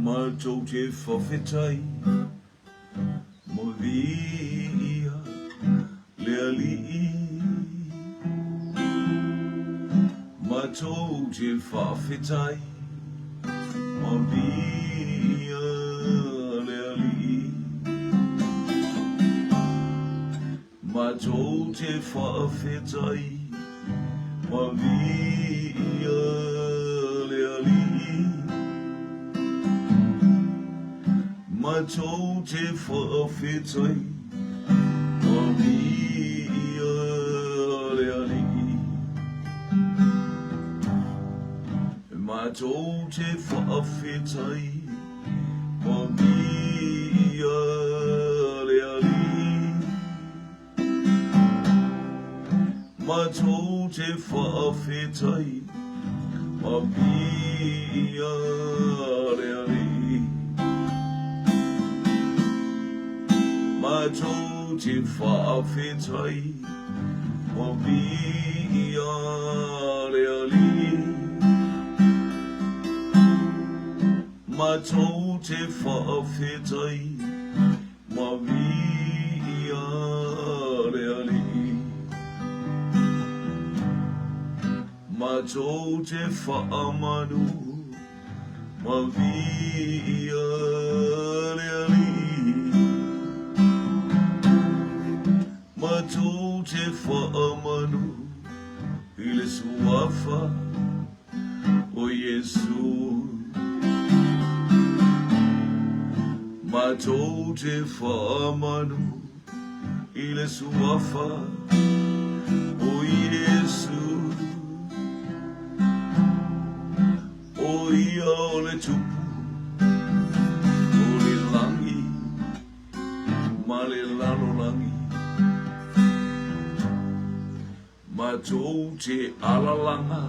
Matou te faafetai ma viia le Alii. Matou te faafetai ma viia le Alii. Matou te faafetai ma viia le Alii. Matou te faafetai ma viia le Alii. Matou te faafetai ma viia le Alii. Matou te faafetai ma viia le Alii. Matou te faafetai ma viia le Alii. Matou te faafetai ma viia le Alii. Matou te faamanu ma viia le Alii. Matou te faamanu i le Suafa o Iesu. Matou te faamanu i le Suafa o Iesu. O ia o le Tupu o le lagi ma le lalolagi. Matou te alalaga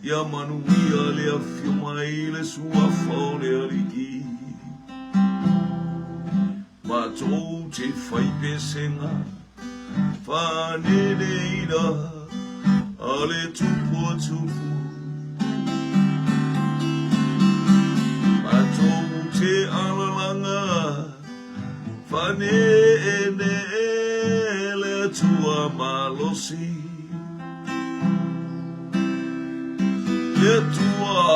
ia manuia le afio mai le Suafa o le Alii. Matou te fai pesega faneneina a le Tupu o Tupu. Matou te alalaga Faaneenee le Atua malosi, le Atua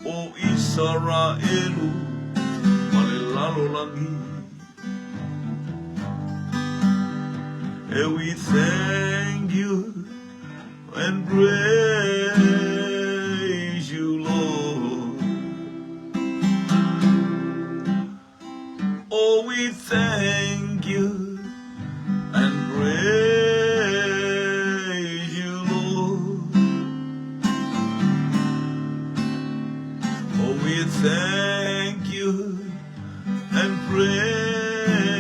o Isaraelu ma le lalolagi. And we thank you and praise you, Lord. Oh, we thank you and praise you, Lord. Oh, we thank you and praise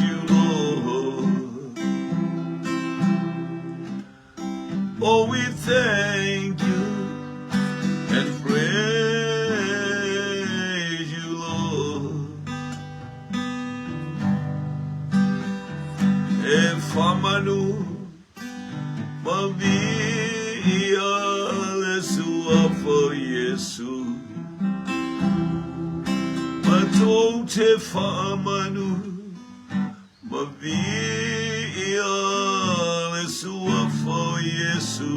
you, Lord. Oh, we thank you and praise you, Lord. E faamanu ma viia le Suafa o Iesu. Matou te faamanu ma viia le Suafa o Iesu.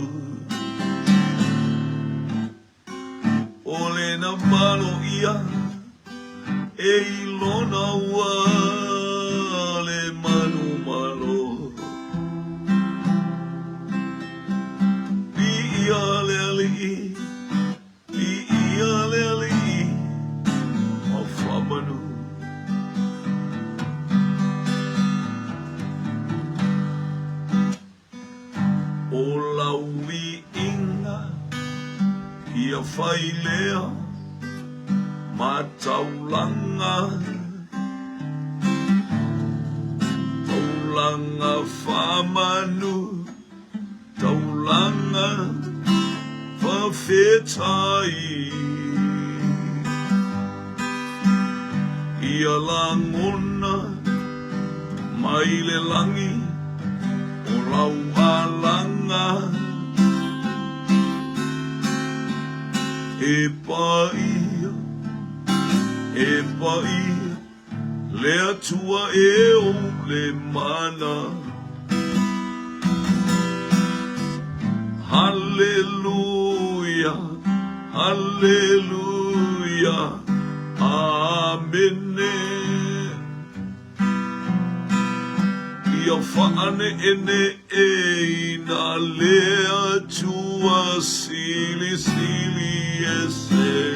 O le na malo ia e i lona ua le manumalo. Viia le Alii, viia le Alii ma faamanu. O lau viiga ia fai lea ma taulaga, taulaga faamanu, taulaga faafetai. Ia lagona mai le lagi o lau alaga. E paia, e paia, le Atua e ou le mana. Haleluia, haleluia, Amene. Ia faaneeeneeina le Atua Silisili Ese.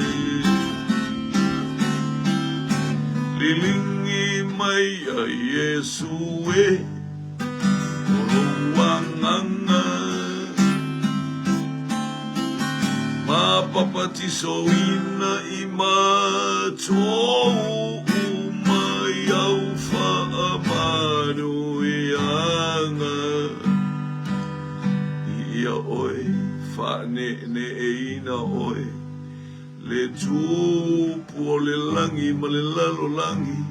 Liligi mai ia Iesu e, o lou agaga. Ma papatisoina i matou uma i au faamanuiaga. Ia oe, faaneeneeina oe, le Tupu o le lagi ma le lalolagi.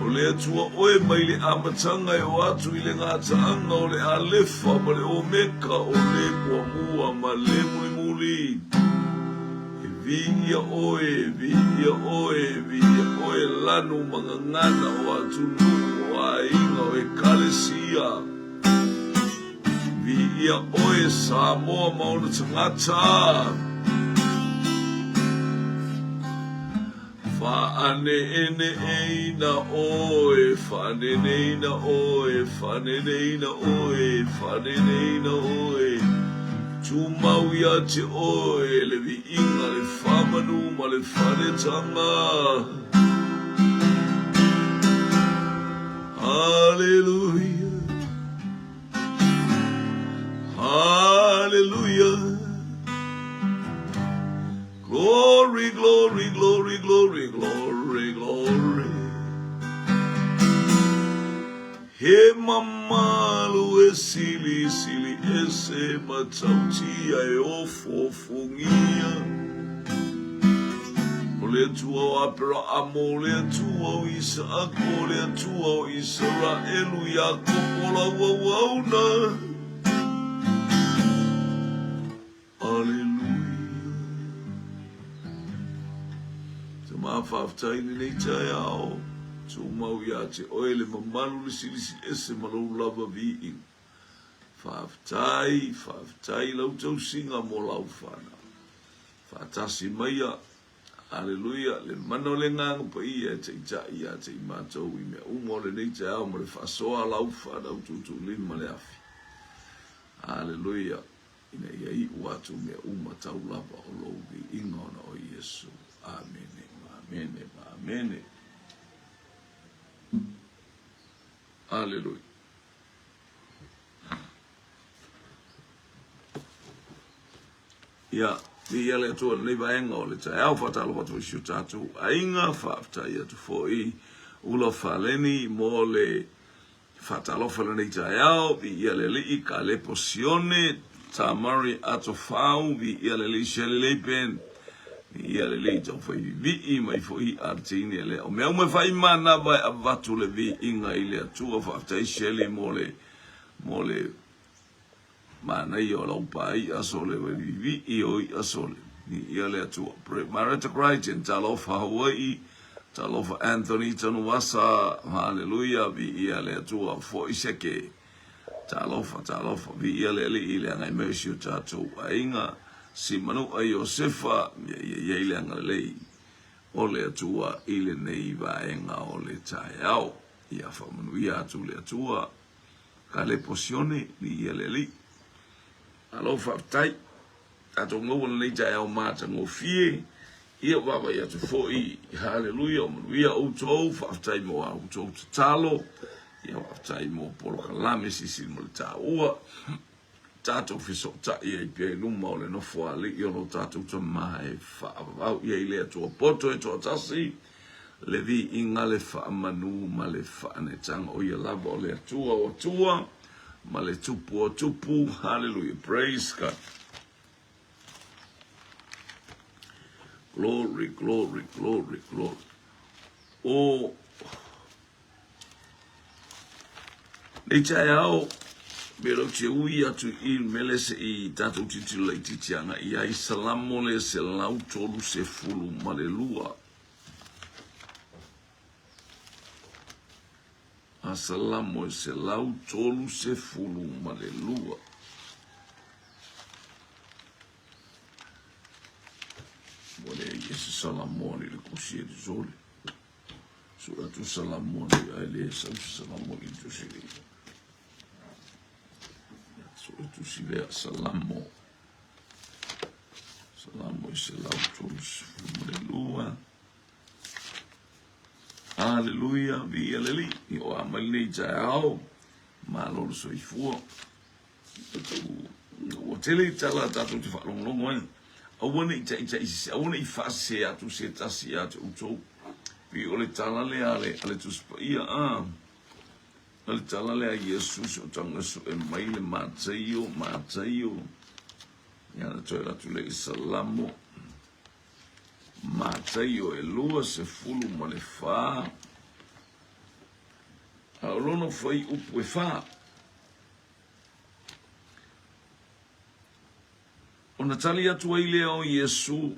O le Atua oe mai le amataga e oo atu i le gataaga o le Alefa ma le Omeka, o le Muamua ma le Mulimuli. E viia oe, e viia oe, e viia oe lanu ma gagana o atunuu, o aiga, o ekalesia. Viia oe Samoa ma ona tagata. Faaneeneeina oe, faaneeneeina oe, faaneeneeina oe, faaneeneeina oe. Tumau ia te oe le viiga, le faamanu ma le faanetaga. Hallelujah. Hallelujah. Glory, glory, glory, glory, glory, glory. He mamalu e silisili ese matautia e ofoofogia. O le Atua o Aperaamo, o le Atua o Isaako, o le Atua o Isaraelu, Iakopo lau auauna. Aleluia. Tama faafetai i lenei taeao, tumau ia te oe le mamalu le silisi ese ma lou lava viiga. Faafetai, faafetai i lau tausiga mo lau whanau. Faatasi maia, aleluia, le mana o le Agaga Paia e taitai ia te i matou i mea uma o lenei taeao ma le faasoa a lau whanau tuutuulima le afi. Aleluia. Ina ia iu atu mea uma tau lava o lou viiga ona o Iesu. Amene, amene, amene. Aleluia. Ia, viia le Atua i lenei vaega o le taeao, faatalofa atu i si o tatou aiga, faafetai atu foi Ula Faleni mo le Faatalofa lenei taeao, viia le Alii, Kalepo Sione, Tamari Atofau, viia le Alii Shelley Leipen, viia le Alii Taufai Vivii, mai foi a le teine lea. O mea uma e fai manava e avatu le viiga i le Atua. Faafetai Shelley mo le, mo le manaia o lau pāi'a sole wai vivii o i'a sole. Viia le Atua. Mareta Crichton, talofa Hawaii, talofa Anthony Tanuvasa, haleluia, viia le Atua, foi seke. Talofa, talofa, viia le Alii i le agai mai o si o tatou aiga, Simanu'a Iosefa, ia ia i ai le agalelei o le Atua i lenei vaega o le taeao. Ia faamanuia atu le Atua. Kalepo Sione, viia le Alii. Malo faafetai. Tatou maua lenei taeao matagofie. Ia vaavaai atu foi. Haleluia, o manuia outou. Faafetai mo a outou tatalo. Ia faafetai mo polokalame silisili mo le taua. Tatou fesootai ai pea i luma o le Nofoalii o lo tatou Tama e faavavau i ai le Atua poto e toatasi, le viiga, le faamanu ma le faanetaga, o ia lava o le Atua o Atua ma le Tupu o Tupu. Hallelujah. Praise God. Glory, glory, glory, glory. O Nei taeao, Mea lea ou te ui atu i le mea lea se i tatou tilotilo laitiiti agai i ai, Salamo le 132. A Salamo e 132. Ua leai e se Salamo i le kusi e te sole. Sura tu Salamo ai le sau se Salamo i le tusi le. Sura tusi lea Salamo. Salamo e 132. Aleluia, viia le Alii, i o a mai lenei taeao, malo le soifua. Ua tele i tala tatou te faalogologo ai. Aua ne i taita'i sese, aua ne i faasese atu se tasi ia te outou. Pei o le tala lea a le, a le Tusi Paia, a, o le tala lea a Iesu se o taga sue mai le Mataio, Mataio, ia na toe alu atu lea i Salamo, Mataio e 24, a o lona fuaiupu e 4. Ona tali atu ai lea o Iesu,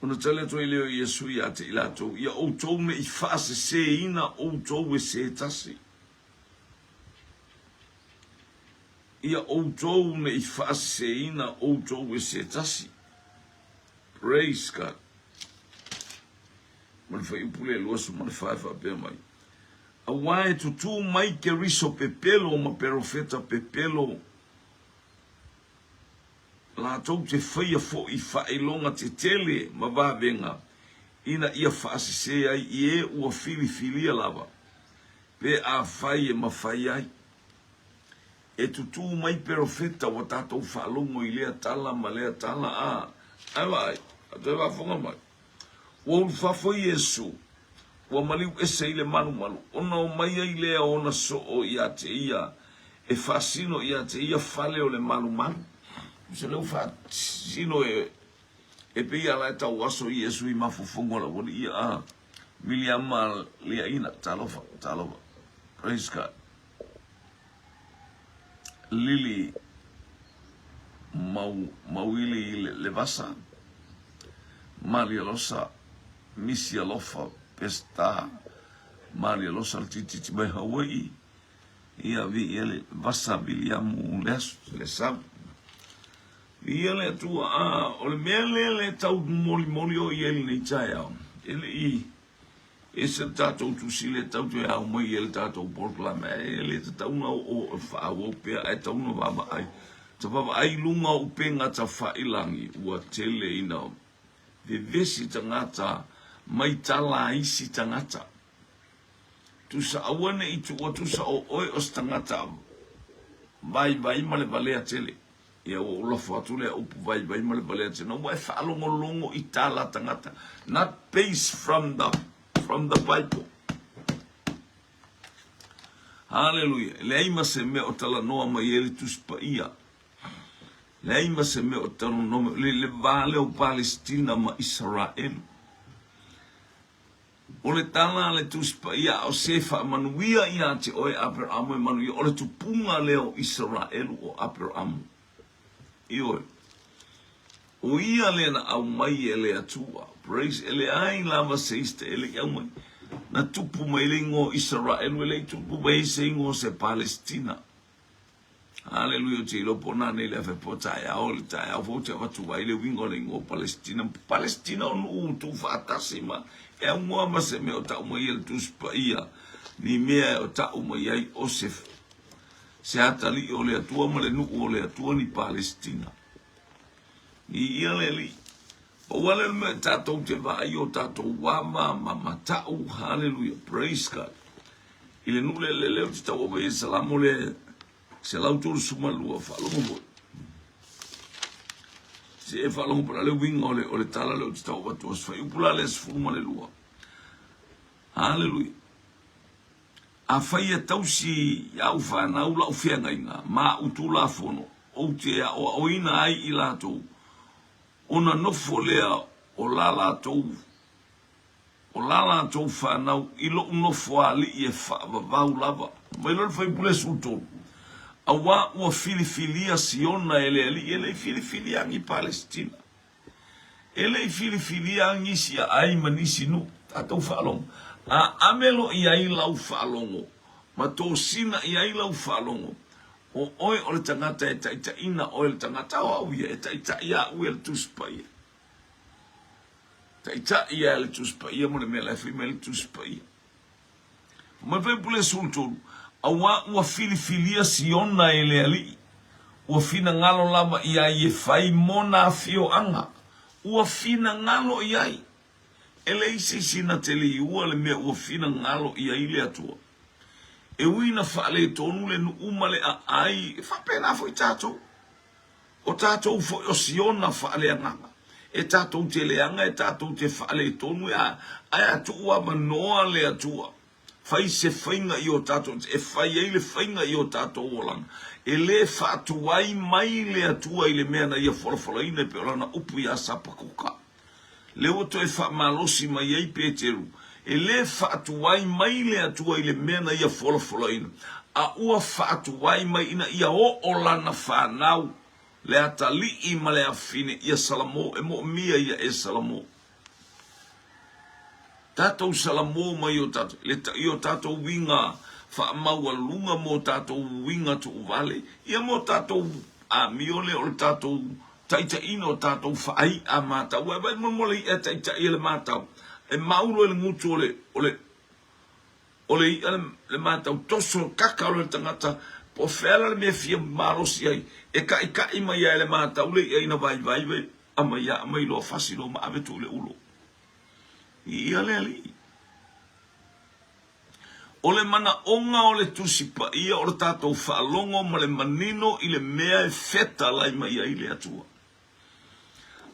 ona tali atu ai lea o Iesu ia te i latou, ia outou ne i faaseseina outou e se tasi. Ia outou ne i faaseseina outou e se tasi. Praise God. Ma le fuaiupu lea 24 e faapea mai, Aua e tutū mai Keriso pepelo ma perofeta pepelo, latou te faia foʻi faailoga tetele ma vavega, ina ia faasese ai i e ua filifilia lava, pe afai e mafai ai. E tutū mai perofeta ua tatou faalogo i lea tala ma lea tala, a, ae vaai, a toe faafofoga mai. Ua ulufafo Iesu, ua maliu ese i le malumalu, ona omai ai lea o ona soo ia te ia, e faasino ia te ia fale o le malumalu. Tusa lea ua faasino e, e pei a la e tauaso Iesu i mafofoga o le aualii ia, a, Miliama liaina, talofa, talofa. Praise God. Lili mau, mauili i le, le vasa, Malialosa, Misi Alofa, Peseta, Malialosa le tititi mai Hawaii, ia vi ia le vasa Viliamu le aso, le sau. Vi ia le Atua, a, o le mea lea le tau molimoli o i ai lenei taeao, e le i Ese le tatou tusi lea tatou te ao mai ai le tatou polokalame ae le tatau ona oo e faaauau pea ae tatau ona vaavaai. Ta vaavaai i luga o upega tafailangi ua tele ina vevesi tagata mai tala a isi tagata. Tusa aua ne i tuua tusa o oe o se tagata vaivai ma le valea tele. Ia ua ou lafo atu lea upu vaivai ma le valea tena ua e faalogologo i tala tagata not based from the from the Bible. Haleluia. E leai ma se mea o talanoa mai ai le Tusi Paia. Leai ma se mea o talanoa mai le, le va lea o Palestina ma Isaraelu. O le tala a le Tusi Paia, a o se faamanuia ia te oe Aperamo e manuia, o le tupuga lea o Isaraelu o Aperamo. Ioe. O ia lea na aumai e le Atua. Praise, e leai lava se isi e le i aumai. Na tupu mai le igoa o Isaraelu, e le i tupu mai ai se igoa o se Palestina. Haleluia, ou te iloa po o nanei le afe po taeao, le taeao foi ou te avatu ai le uiga o le igoa o Palestina. Palestina o nuu tuufaatasi ma e aunoa ma se mea o tau mai ai le Tusi Paia, ni mea o tau mai ai o se se atalii o le Atua ma le nuu o le Atua ni Palestina. I ia le Alii. Pau lava lea o le mea tatou te vaai o tatou ava ma matau, haleluia, praise God. I le nuu lea lea ou te tau ai Salamo le 132 faalogo foi. Se e faalogo po o le a le uiga o le, o le tala lea ou te tau avatua se fuaiupu la lea 12. Haleluia. Afai e tausi i āu fanau lau feagaiga ma āu tulafono, ou te aʻoaʻoina ai i latou, ona nofo lea o la latou O la latou fanau i loʻu nofoalii e faavavau lava. Mai loa le Fuaiupu 13, Auā ua filifilia Siona e le Alii, e le i filifilia ni Palesitina, e le i filifilia nisi aai ma nisi nuu. Tatou faalogo, a ame loa i ai lau faalogo, ma tosina i ai lau faalogo, o oe o le tagata e taitaiina oe le tagata, o au ia e taitai au ia le Tusi Paia. Taitai ia le Tusi Paia mo le mea la e fai mai le Tusi Paia. Fai mai Fuaiupu 13, Auā ua filifilia Siona e le Alii, ua finagalo lava i ai e fai mona afioaga, ua finagalo i ai. E leai se isi na te liua le mea ua finagalo i ai le Atua. E ui ina faaletonu le nuu ma le aai, e faapena foi tatou. O tatou foi o Siona faaleagaga, e tatou te leaga, e tatou te faaletonu, ae a tuu avanoa le Atua, fai se faiga i o tatou, e fai ai le faiga i o tatou olaga. E le faatuai mai le Atua i le mea na Ia folafolaina e pei o Lana upu ia Sapakuka. Lea ua toe faamalosi mai ai Peteru, e le faatuai mai le Atua i le mea na ia folafolaina, a ua faatuai mai ina ia oo lana fanau, le atalii ma le afine, ia Salamo, e moomia ia e Salamo. Tatou Salamo mai o tatou, le, i o tatou uiga faamaualuga mo tatou uiga tuuvale, ia mo tatou amio lea o le tatou taitaiina o tatou faai'a matau. Aua e vaai molimoli le i'a e taitai e le matau, e mau loa i le gutu o le, o le, o le i'a le, le matau, toso kaka loa le tagata, po o fea la le mea e fia malosi ai, e kaʻikaʻi mai ai e le matau le i'a ina vaivai vai, aumai a aumai loa fasi loa ma ave tuu i le ulo. I ia le alii. O le manaoga o le Tusi Paia o le tatou faalogo ma le manino i le mea e fetalai mai ai le Atua.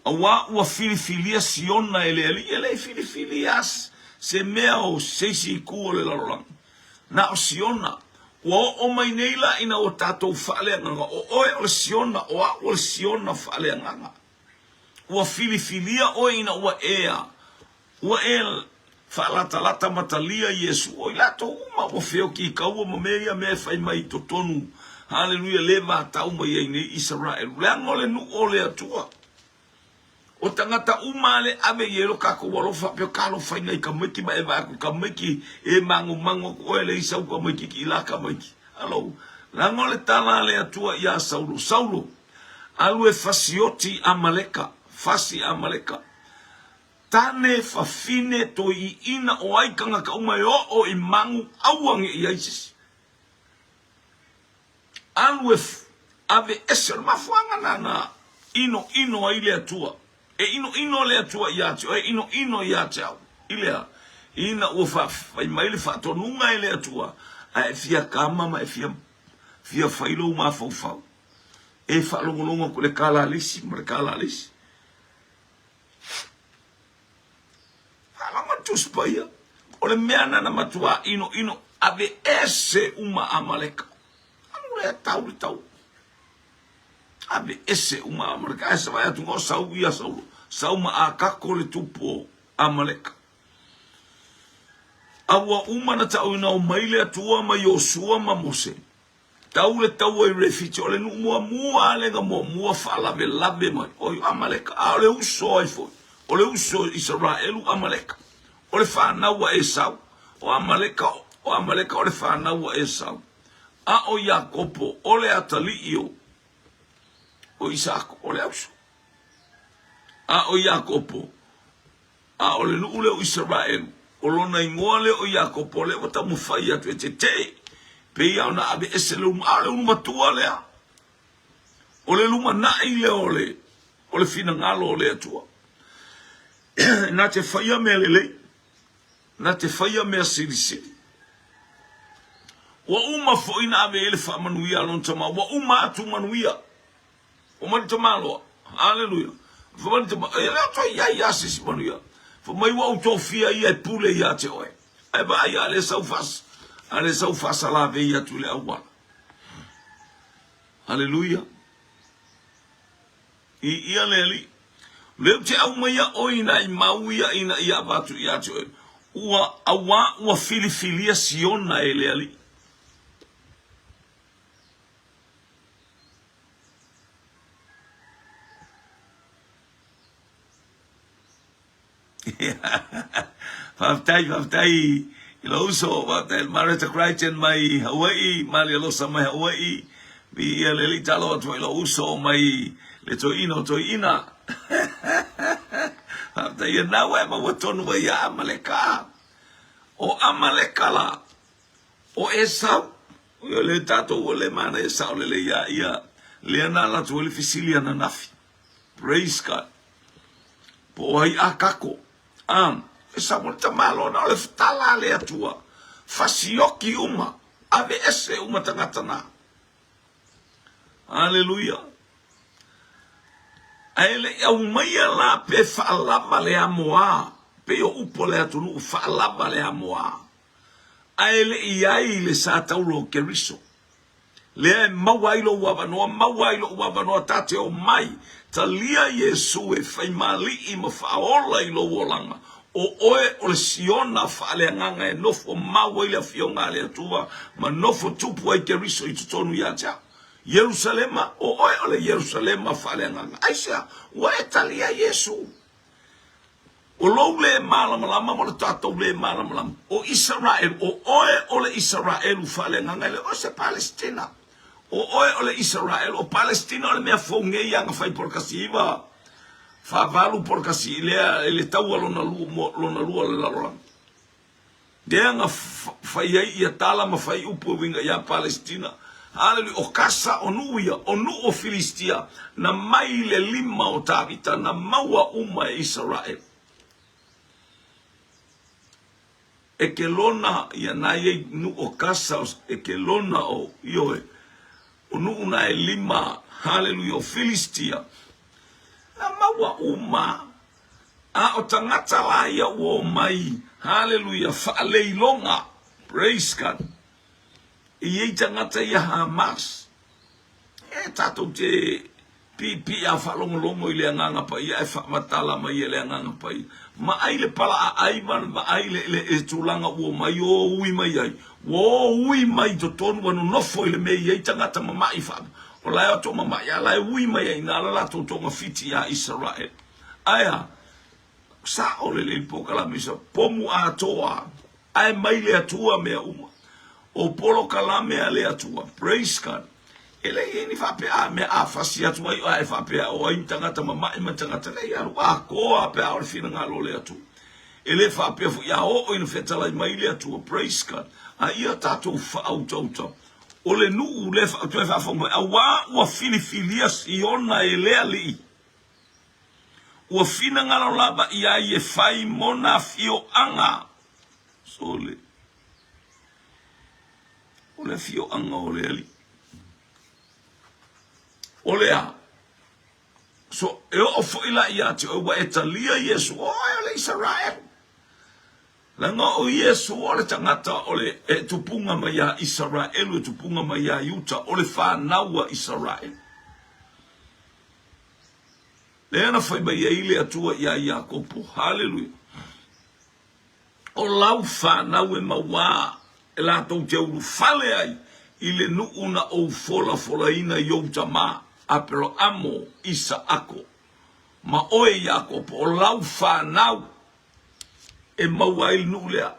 Auā ua filifilia Siona e le Alii, e le i filifilia se mea o se isi itu o le lalolagi, na o Siona. Ua oo mai nei la ina ua tatou faaleagaga, o oe o le Siona, o au o le Siona faaleagaga. Ua filifilia oe ina ua ea Ua e faalatalata ma talia Iesu, o i latou uma ua feoki i kaua ma mea ia mea e fai mai i totonu, haleluia, le vatau mai ai nei Isaraelu, leaga o le nuu o le Atua. O tagata uma a le ave i ai lo kakou alofa faapea ka alofaina i tamaiti ma e vaai atu i tamaiti e magomago atu oe leai sau tamaititi i la tamaiti. Alo, leaga o le tala a le Atua ia Saulo, Saulo, alu e fasioti Amaleka, fasi Amaleka. Tane, fafine, toiiina, o ai tagata uma e oo i magu, aua ne i ai se isi. Alu e ave ese, o le mafuaaga na na inoino ai le Atua. E inoino le Atua ia te oe, e inoino ia te au. I le a? Ina ua fai mai le faatonuga e le Atua, a e fia kama ma e fia, fia fai lou mafaufau. E faalogologo atu i le kala a le isi ma le kala a le isi. Faalogo le Tusi Paia, o le mea na na matuā inoino ave ese uma Amaleka. Alu lea tau le tau. Ave ese uma Amaleka. Ae sa vaai atu o sau ia Saulo. Sau ma Akako le tupu o Amaleka. A ua uma na taʻuina o mai le Atua ma Iosua ma Mose. Tau le taua i Refiti, o le nuu muamua lea na muamua faalavelave mai, o Amaleka, a o le uso ai foi, o le uso o Isaraelu Amaleka, o le fanau a Esau, o Amaleka, o Amaleka o le fanau a Esau, a o Iakopo, o le atalii o, o Isaako, o le auso. A o Iakopo, A o le nuu lea o Isaraelu, o lona igoa lea o Iakopo, lea ua taumafai atu e tetee, pei lava ona aveese le ulu, a o le ulu matua lea, o le lumanai lea o le, o le finagalo o le Atua. Na te faia mea lelei, na te faia mea silisili. Ua uma foi na ave ai le faamanuia a lona tama, ua uma atu manuia. Fai mai le tamaloa, Aleluia. Fai mai le tamaloa, e le o toe i ai lava se isi manuia. Fai mai ua ou tofia ia e pule ia te oe. Ae vaai a le sau faas, a le sau faasalavei atu i le auala. Aleluia. I ia le Alii. O lea ou te aumaia oe ina i mau ia ina ia avatu ia te oe. Ua, auā ua filifilia Siona e le Alii. Faafetai, faafetai i lou uso, faafetai Mareta Crichton mai Hawaii, Malia Losa mai Hawaii, viia le Alii, talo atu foi i lou uso mai le toeaina o toeaina. Faafetai ia na ua e maua tonu ai ia Amaleka. O Amaleka la, o Esau, o le tatou ua le manaia sao lelei ia ia, lea na alu atu ai le fesili ananafi. Praise God. Po o ai a kako. A, e sau le tamaloa na o le fetala a le Atua. Fasioki uma, ave ese uma tagata na. Aleluia. Ae le i aumaia la pe faalava le amoa, pei o upu a le atunuu faalava le amoa. Ae le i ai le sa taula o Keriso. Lea e maua ai lou avanoa, maua ai lou avanoa ta te omai, talia Iesu e faimaali'i ma faaola i lou olaga. O oe o le Siona faaleagaga e nofo mau ai le Afioga a le Atua ma nofo tupu ai Keriso i totonu ia te au. Ierusalema, o oe o le Ierusalema faaleagaga. Aisea? Ua e talia Iesu. O lou lē malamalama ma lo tatou lē malamalama, o Isaraelu, o oe o le Isaraelu faaleagaga, e le o se Palesitina. O oe o le Isaraelu, o Palesitina o le mea fou nei ia na fai polokasi iva, faavalu polokasi i lea i le taua lona lua, lona lua o le lalolagi. Lea na fai ai ia tala ma fai upu e uiga ia Palesitina. Haleluia! O Kasa, o nuu ia, o nuu o Filistia, na mai le lima o Tavita, na maua uma e Isaraelu. Ekelona, ia na i ai nuu o Kasa, o Ekelona, o, ioe, o nuu na e lima, haleluia, o Filistia, na maua uma. A o tagata la ia ua omai, haleluia, faaleiloga, praise God. E i ai tagata ia Hamas, e tatou te piipii a faalogologo i le Agaga Paia ae faamatala mai e le Agaga Paia. Vaai le palaaai ma vaai le, le, le tulaga ua omai o ui mai ai. Ua o ui mai i totonu ua nonofo i le mea e i ai tagata mama'i faa, o la e o toamama'i a la e ui mai ai i ina la latou togafiti ia Isaraele. Ae a? Sao lelei le polokalame isa pomu atoa ae mai le Atua mea uma. O polokalame a le Atua. Praise God. E le i ai ni faapea a mea a fasi atu ai a e faapea o ai ni tagata mama'i ma ni tagata lei alu atoa pe a o le finagalo o le Atua. E le faapea foi a oo ina fetalai mai le Atua. Praise God. A ia tatou faautauta o le nuu le toe faafofoga mai auā ua filifilia Siona e le Alii. Ua finagalo lava i ai e fai mona afioaga. Sole. O le afioaga o le Alii. O le a? So, e oo foi la ia te oe ua e talia Iesu, o oe o le Isaraelu. Leaga o Iesu o le tagata o le e tupuga mai ia Isaraelu, e tupuga mai ia Iuta, o le fanau a Isaraelu. Lea na fai mai ai le Atua iā Iakopo, Haleluia! O lau fanau e mauā e latou te ulufale ai i le nuu na ou folafolaina i ou tama, Aperoamo, Isaako, ma oe Iakopo, o lau fanau e maua ai le nuu lea.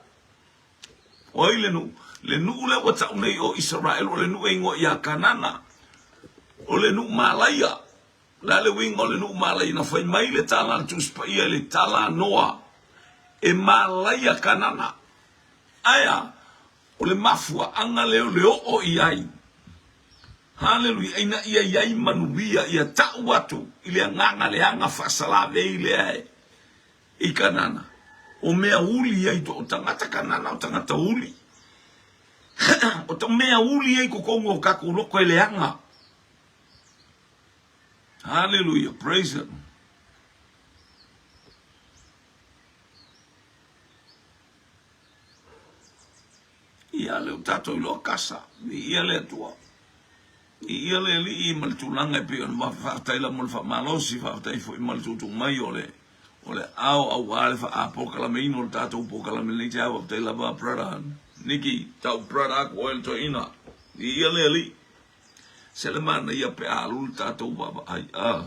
O ai le nuu? Le nuu lea ua tau nei o Isaraelu, o le nuu e igoa ia Kanana, o le nuu malaia. O le a le uiga o le nuu malaia? Na fai mai le tala a le Tusi Paia i le tala a Noa, e malaia Kanana. Ae a? O le mafuaaga lea o le oo i ai. Haleluia! Ina ia i ai manuia, ia tau atu i le agaga leaga faasalavei lea e i Kanana, o mea uli ia i o tagata Kanana o tagata uli. O to mea uli ia i totonu o tatou loto e leaga. Haleluia, praise God. Ia lea ua tatou iloa kasa, viia le Atua. Viia le Alii ma le tulaga e pei ona faafetai lava mo le faamalosi, faafetai foi ma le tuutuu mai o le o le ao auā le faapolokalameina o le tatou polokalame lenei taeao. Faafetai lava brother Nicky, tau brother aku oe le toeaina. Viia le Alii. Se le manaia pe a alu le tatou vaavaai. Ah.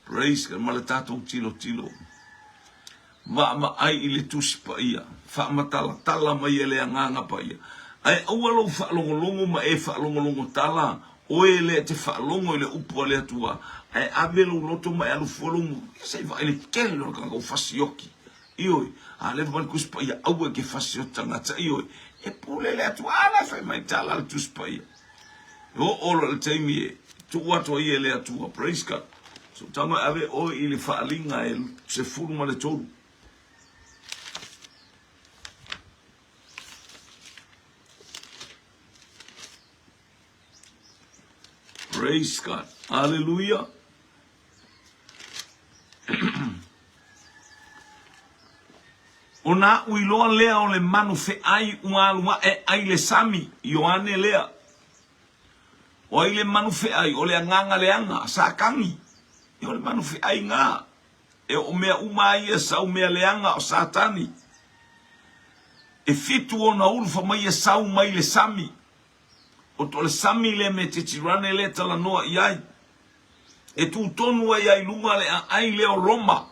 Praise God, ma le tatou tilotilo. Vaavaai i le Tusi Paia, faamatalatala mai e le Agaga Paia. Ae aua lou faalogologo ma e faalogologo tala, oe lea e te faalogo i le upu a le Atua, ae ave lou loto ma e alu fua lou Ia se i vaai le tele o le tagata ua fasioki. Ioe, a leva mai le Tusi Paia, aua e te fasioki tagata. Ioe, e pule le Atua. A la e fai mai tala le Tusi Paia. E oo loa i le taimi e tuu atu ai e le Atua. Praise God. So tago e ave oe i le faaliga e 13. Praise God. Hallelujah. Ona aʻu iloa lea o le manu feʻai ua alu aʻe ai le sami, Ioane lea. O ai le manu feʻai? O le agaga leaga, Satani. E o le manu feʻai gā. E o mea uma a ia sau mea leaga o Satani. E fitu ona ulu fa mai e sau mai le sami. O to le sami lea Metetirane lea talanoa i ai. E tū tonu ai a i luga le aai lea o Roma.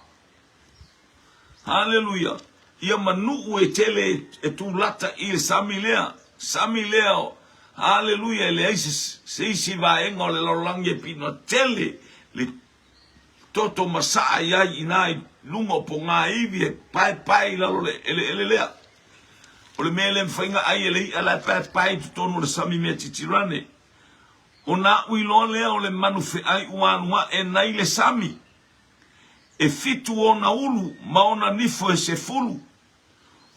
Haleluia! Ia manuu e tele e tūlata i le sami lea, sami lea o, haleluia, e leai se, se isi vaega o le lalolagi e pina tele le toto masaa i ai inā i luga o pogā ivi e paepae i lalo le eleele lea. O le mea le mafai ona ai e le i'a la e paepae i totonu o le sami Metitirane. Ona aʻu iloa lea o le manu feʻai ua alu aʻe nai le sami. E fitu ona ulu ma ona nifo e sefulu.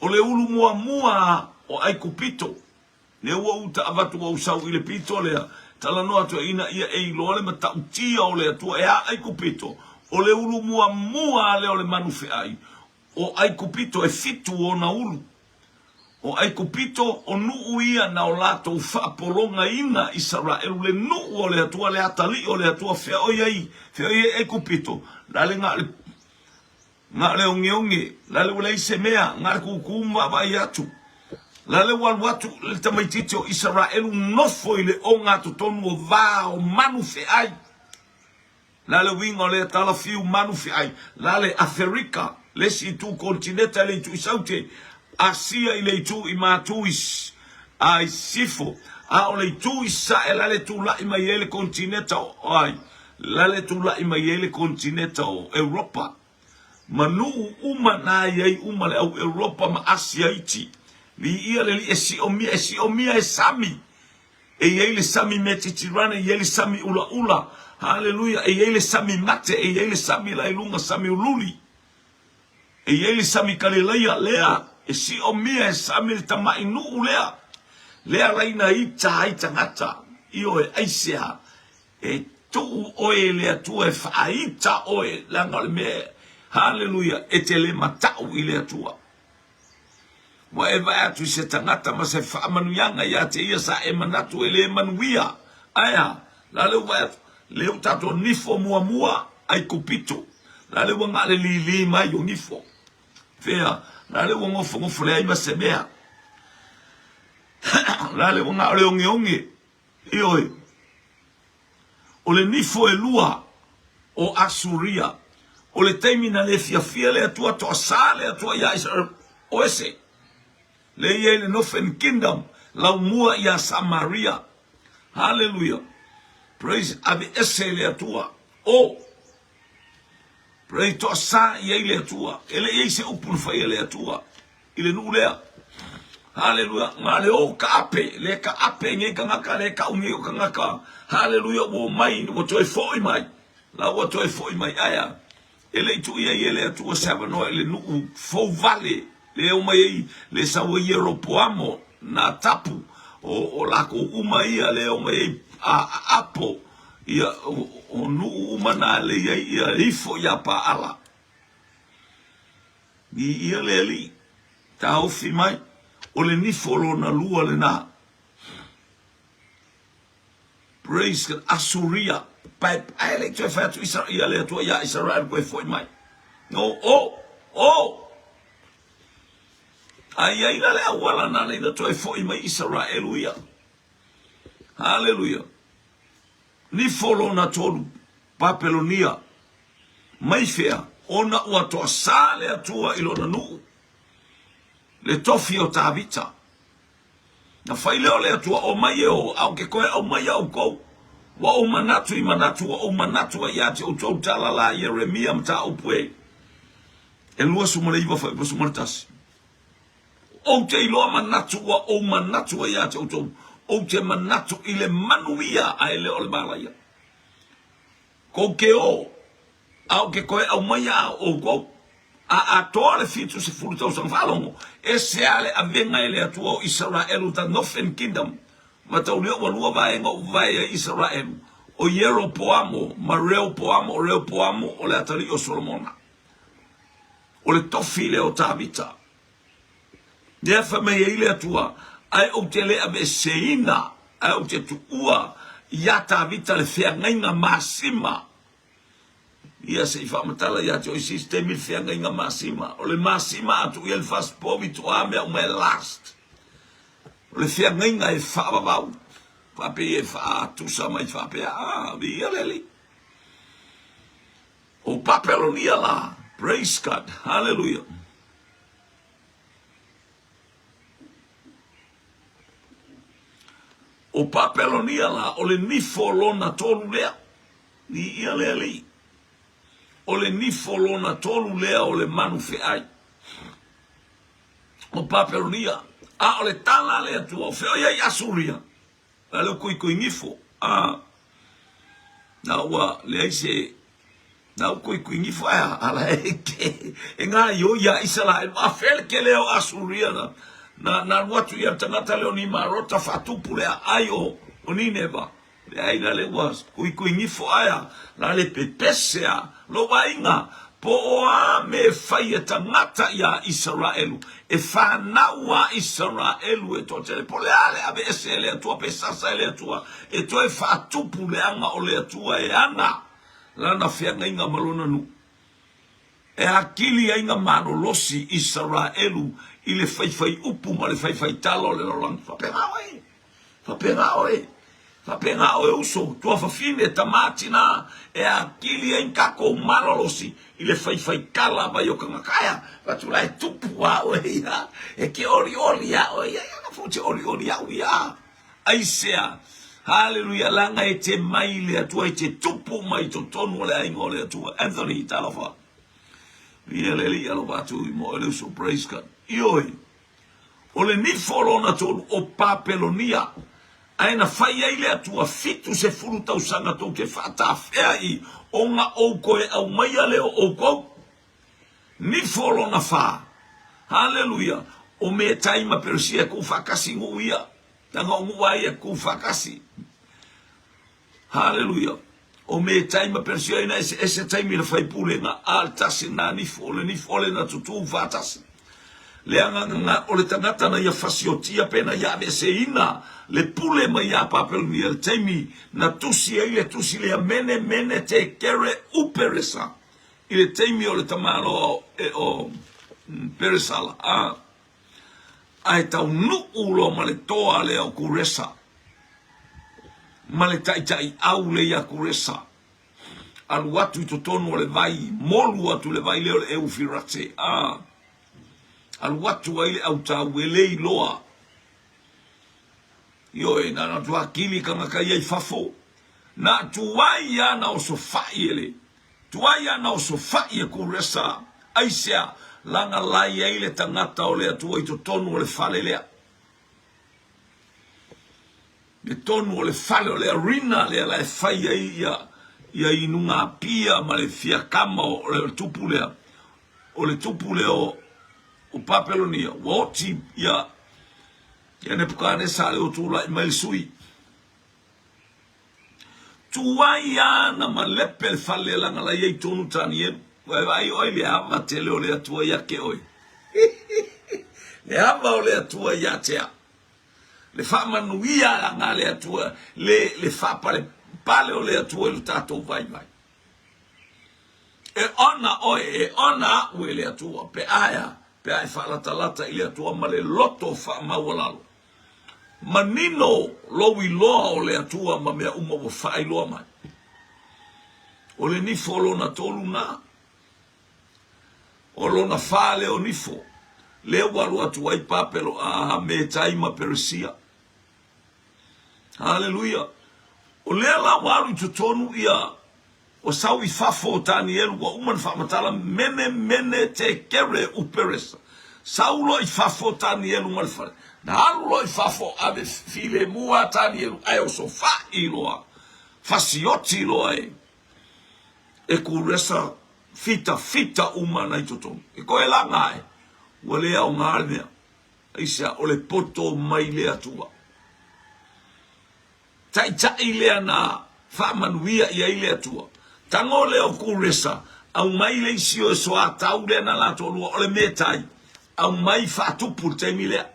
O le ulu muamua a o ʻAikupito. Lea ua uta avatu ou sau i le pito lea, talanoa atu ai ina ia e iloa le matautia o le Atua e a ʻAikupito. O le ulu muamua a lea o le manu feʻai. O ʻAikupito e fitu ona ulu. O ʻAikupito, o nuʻu ia na o latou faapologaina Isaraelu, le nuʻu o le Atua, le atalii o le Atua, fea o i ai, fea o i ai ʻAikupito? La le na o le, na o le ogeoge, la le ua leai se mea, na o le kūkū ma vaavaai atu. La le ua alu atu le tamaitiiti o Isaraelu nofo i le ogatotonu o va o manu feʻai. La le uiga o lea tala fiu manu feai, la le Aferika, le isi itu konetineta i le itu i Saute, Asia i le itu i Matu i a i Sifo, a o le itu i Sae la le tula'i mai ai le konetineta o ai, la le tula'i mai ai le konetineta o Europa. Ma nu'u uma na i ai uma le au Europa ma Asia iti. Viia le Alii e si'omia, e si'omia e sami. E i ai le sami Metitirane, e i ai le sami ulaula, haleluia, e i ai le sami mate, e i ai le sami la i luga, sami ululi. E i ai le sami Kalilaia, lea e siomia e sami le tamaʻi nuʻu lea, lea laina ita ai tagata, ioe, aisea, e tuu oe e le Atua e faaita oe, leaga o le mea, haleluia, e te le mataʻu i le Atua. Ua e vae atu i se tagata ma se faamanuiaga ia te ia sa e manatu e le manuia. Ae a? La le ua vae atu, le ua tatou nifo muamua Aikupito. La le ua na le lili mai o nifo. Fea, la le ua nofonofo leai ma se mea. La le ua na o le ogeoge. Ioe. O le nifo e lua o Asuria. O le taimi na le fiafia le Atua toasā le Atua iā Isaraelu, o ese. Le i ai le Northern Kingdom, laumua iā Samaria. Haleluia. Praise, ave ese le Atua. O. Praise, toasā i ai le Atua. E le i ai se upu na fai e le Atua. I le nuu lea. Haleluia. Na le o ka ape, le ka ape nei tagata, le kau nei o tagata. Haleluia, ua omai, ua toe foi mai. La ua toe foi mai. Ae a? E le i tuu i ai e le Atua se avanoa i le nuu fou vale, le omai ai le sau ai Ieropoamo, na tapu o, o lakou uma ia, le omai ai a, a apo, ia, o, o nuu uma na le i ai ia ifo ia Paala. Viia le Alii, taofi mai, o le nifo lona lua lena. Praise God, Asuria, paepae le toe fai atu ia le Atua ia Israel koe foi mai. No, o, o! Ai ai la le auala na le toe foi mai Israelu ia. Hallelujah. Nifo lona tolu, Papelonia, mai fea? Ona ua toasā le Atua i lona nuu, le tofi o Tavita. Na fai lea o le Atua, Omai e o, a ou te toe aumaia outou. Ua ou manatu i manatu ua ou manatu ai ia te outou tala la Ieremia mataupu e e 29 fuaiupu 11. Ou te iloa manatu ua ou manatu ai ia te outou, ou te manatu i le manuia ae le o le malaia. Kou te o, a ou te toe aumaia a outou. A atoa le 70 tausaga faalogo, ese a le avega e le Atua o Isaraelu, the Northern Kingdom, mataulia ua lua vaega o vae ai Isaraelu, o Ieropoamo ma Reopoamo, o Reopoamo o le atalii o Solomona. O le tofi lea o Tavita. Lea fai mai ai le Atua, Ae ou te le aveeseina, ae ou te tuua iā Tavita le feagaiga masima. Ia se i faamatala ia te oe i se isi taimi le feagaiga masima. O le masima a tuu i ai le first povi toa mea uma e last. O le feagaiga e faavavau, faapei e faatusa mai faapea, ah, viia le Alii. O Papelonia la, praise God, hallelujah. O Papelonia la, o le nifo lona tolu lea. Viia le Alii. O le nifo lona tolu lea o le manu feai. O Papelonia, a o le tala a le Atua, o fea o i ai Asuria? A le o koikoigifo, a na ua leai se na ua koikoigifo ae a ala e ke e gaioi iā Isaraelu. A fea le tele o Asuria na na na alu atu ia le tagata lea o Nimarota faatupu le aai o o Nineva. Leai la le ua koikoigifo ae a la le pepese a lou aiga po o a mea e fai e tagata iā Isaraelu. E fanau a Isaraelu e toatele, po o le a le aveese e le Atua pe sasa e le Atua, e toe faatupu leaga o le Atua e ana lana feagaiga ma lona nuu. E atili ai na malolosi Isaraelu i le faifai upu ma le faifai tala o le lalolagi. Faapena oe! Faapena oe, faapena oe uso, tuafafine, tama, tina, e atili ai tatou malolosi i le faifaitala mai o tagata. Aea, fatu la e tupu a oe ia, e te olioli a oe ia, ia na fo te olioli au ia. Aisea, haleluia, leaga e te mai le Atua, e te tupu mai i totonu o le aiga o le Atua. Anthony, talofa. Ia le Alii alofa atu i mo oe le uso, praise God. Ioe. O le nifo lona tolu o Papelonia, ae na fai ai le Atua 70 tausaga tou te faatafea i ona ou toe aumaia lea o outou. Nifo lona fa. Haleluia! O Metai ma Peresia e tuufaatasi nuu ia, leaga o nuu a ia e tuufaatasi. Haleluia! O Metai ma Peresia ina eseese taimi na fai pulega, a le tasi na nifo, o le nifo ole na tutū faatasi. Leaga na o le tagata na ia fasiotia pe na ia aveeseina le pule mai iā Papelonia le taimi na tusi ai le tusi lea Mene Mene Te Kere Uperesa i le taimi o le tamaloa e o Peresala a ae taunuu loa ma le toa lea o Kuresa ma le taitaiau lea ia Kuresa, alu atu i totonu o le vai, molu atu le vai lea o le Eufirate, a alu atu ai le autau e le iloa. Ioe, na ona tuakili tagata ia i fafo, na tuai lava na osofai e le Tuai ana osofai e Kuresa, aisea, laga lai ai le tagata o le Atua i totonu o le fale lea. I totonu o le fale o le arena lea la e fai ai ia ia inuga apia ma le fiakama o le tupu lea, o le tupu lea o, o Papelonia, ua oti ia ia Nepukanesa le ua tulai mai le sui. Tuai ana ma lepe le fale leaga la i ai tonu Tanielu. Ua e vaai oe i le ava tele o le Atua ia te oe. Le ava o le Atua ia te au. Le faamanuia aga a le Atua, le, le faapalepale o le Atua i lo tatou vaivai. E ona oe, e ona au e le Atua, pe a e a, pe a e faalatalata i le Atua ma le loto faamaualalo. Manino lou iloa o le Atua ma mea uma ua faailoa mai. O le nifo lona tolu na. O lona fale o nifo, lea ua alu atu ai Papelo a Metai ma Peresia. Haleluia! O lea la ua alu i totonu ia, ua sau i fafo o Tanielu, ua uma ona faamatala, Mene, Mene, Tekere, Uperesa. Sau loa i fafo o Tanielu ma le fale. Na alu loa i fafo, ave filemu a Tanielu, ae osofai loa, fasioti loa e, e Kuresa fitafita uma ana i totonu. E koe laga ae, ua le aoga le mea. Aisea, o le poto mai le Atua. Taitai lea na faamanuia i ai le Atua. Tago lea o Kuresa, aumai le isi o e soatau lea na latou lua, o le Metai, aumai faatupu le taimi lea.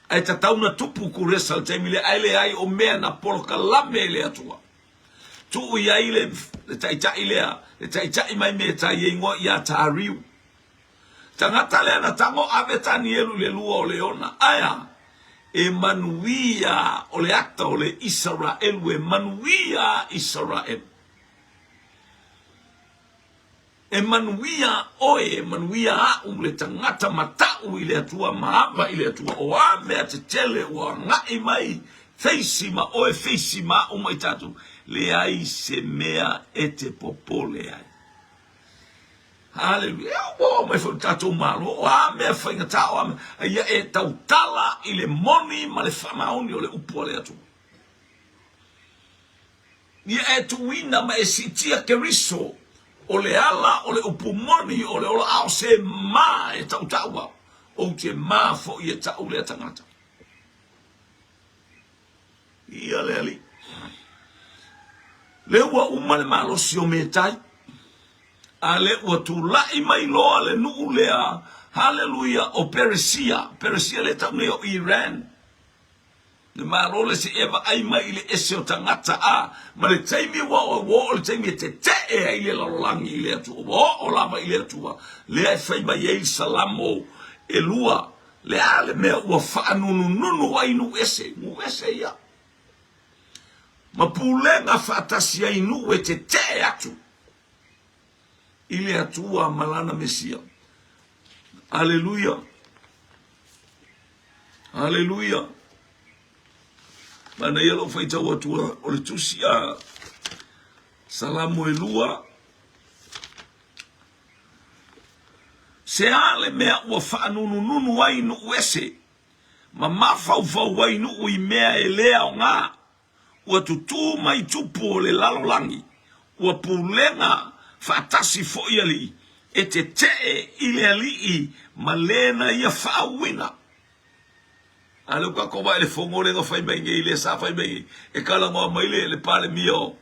Ae tatau na tupu Kuresa le taimi lea, ae leai o mea na polokalame e le Atua. Tuu i ai le, le taitai lea, le taitai mai Metai e igoa ia Tariu. Tagata lea na tago ave Tanielu i le lua o leona, ae a? E manuia o le ata o le Isaraelu, e manuia Isaraelu. E manuia oe, e manuia a'u, le tagata mata'u i le Atua ma ava i le Atua. O a mea tetele ua agai mai, feisi ma oe, feisi ma a'u ma i tatou, leai se mea e te popole ai. Haleluia. E ua oo mai foi i le tatou Malo, o a mea faigata, o a mea, a ia e tautala i le moni ma le faamaoni o le upu a le Atua. Ia e tuuina ma e siitia Keriso, o le ala o le upu moni o le ola, a o se ma e tautau au, ou te ma foi e tau lea tagata. Ia le Alii. Lea ua uma le malosi o Metai, a lea ua tulai mai loa le nuu lea, haleluia, o Peresia, Peresia lea e tau nei o Iran, le malo le se e vaai mai i le ese o tagata a, ma le taimi ua oo, ua oo le taimi e tetee ai le lalolagi i le Atua, ua oo lava i le Atua, lea e fai mai ai le Salamo 2, Le a le mea ua faanunununu ai nuu ese, nuu ese ia, ma pulega faatasi ai nuu e tetee atu i le Atua ma lana Mesia. Aleluia! Aleluia! Manaia lou faitau atu o le tusi a Salamo e 2, Se a le mea ua faanunununu ai nuu ese, ma mafaufau ai nuu i mea e le aoga? Ua tutū mai tupu o le lalolagi, ua pulega faatasi foi alii, e tetee i le alii ma le na ia faauuina. A lea ua tatou vaai i le fono lea na fai mai nei, lea sa fai mai nei, e talanoa mai le, le Palemia o,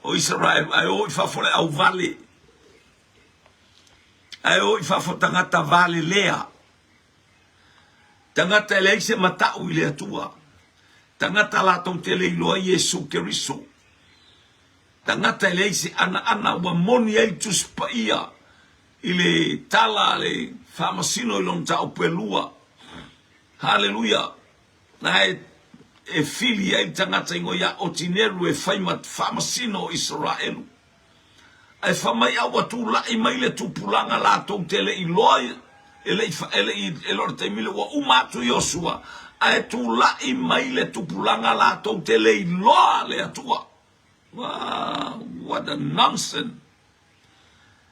o Israel, ae o i fafo le auvale. Ae o i fafo tagata valelea. Tagata e leai se matau i le Atua. Tagata latou te le iloa Iesu Keriso. Tagata e leai se anaana ua moni ai le Tusi Paia i le tala a le Faamasino i lona mataupu e lua. Haleluia! Na e, e fili ai le tagata ingoa ia Otineru e fai ma Faamasino o Isaraelu. Ae fai mai a ua tulai mai le tupulaga latou te le i loa e le i, e le i, e le o le taimi lea ua uma atu Iosua, ae tulai mai le tupulaga latou te le iloa le Atua. Wow, what a nonsense!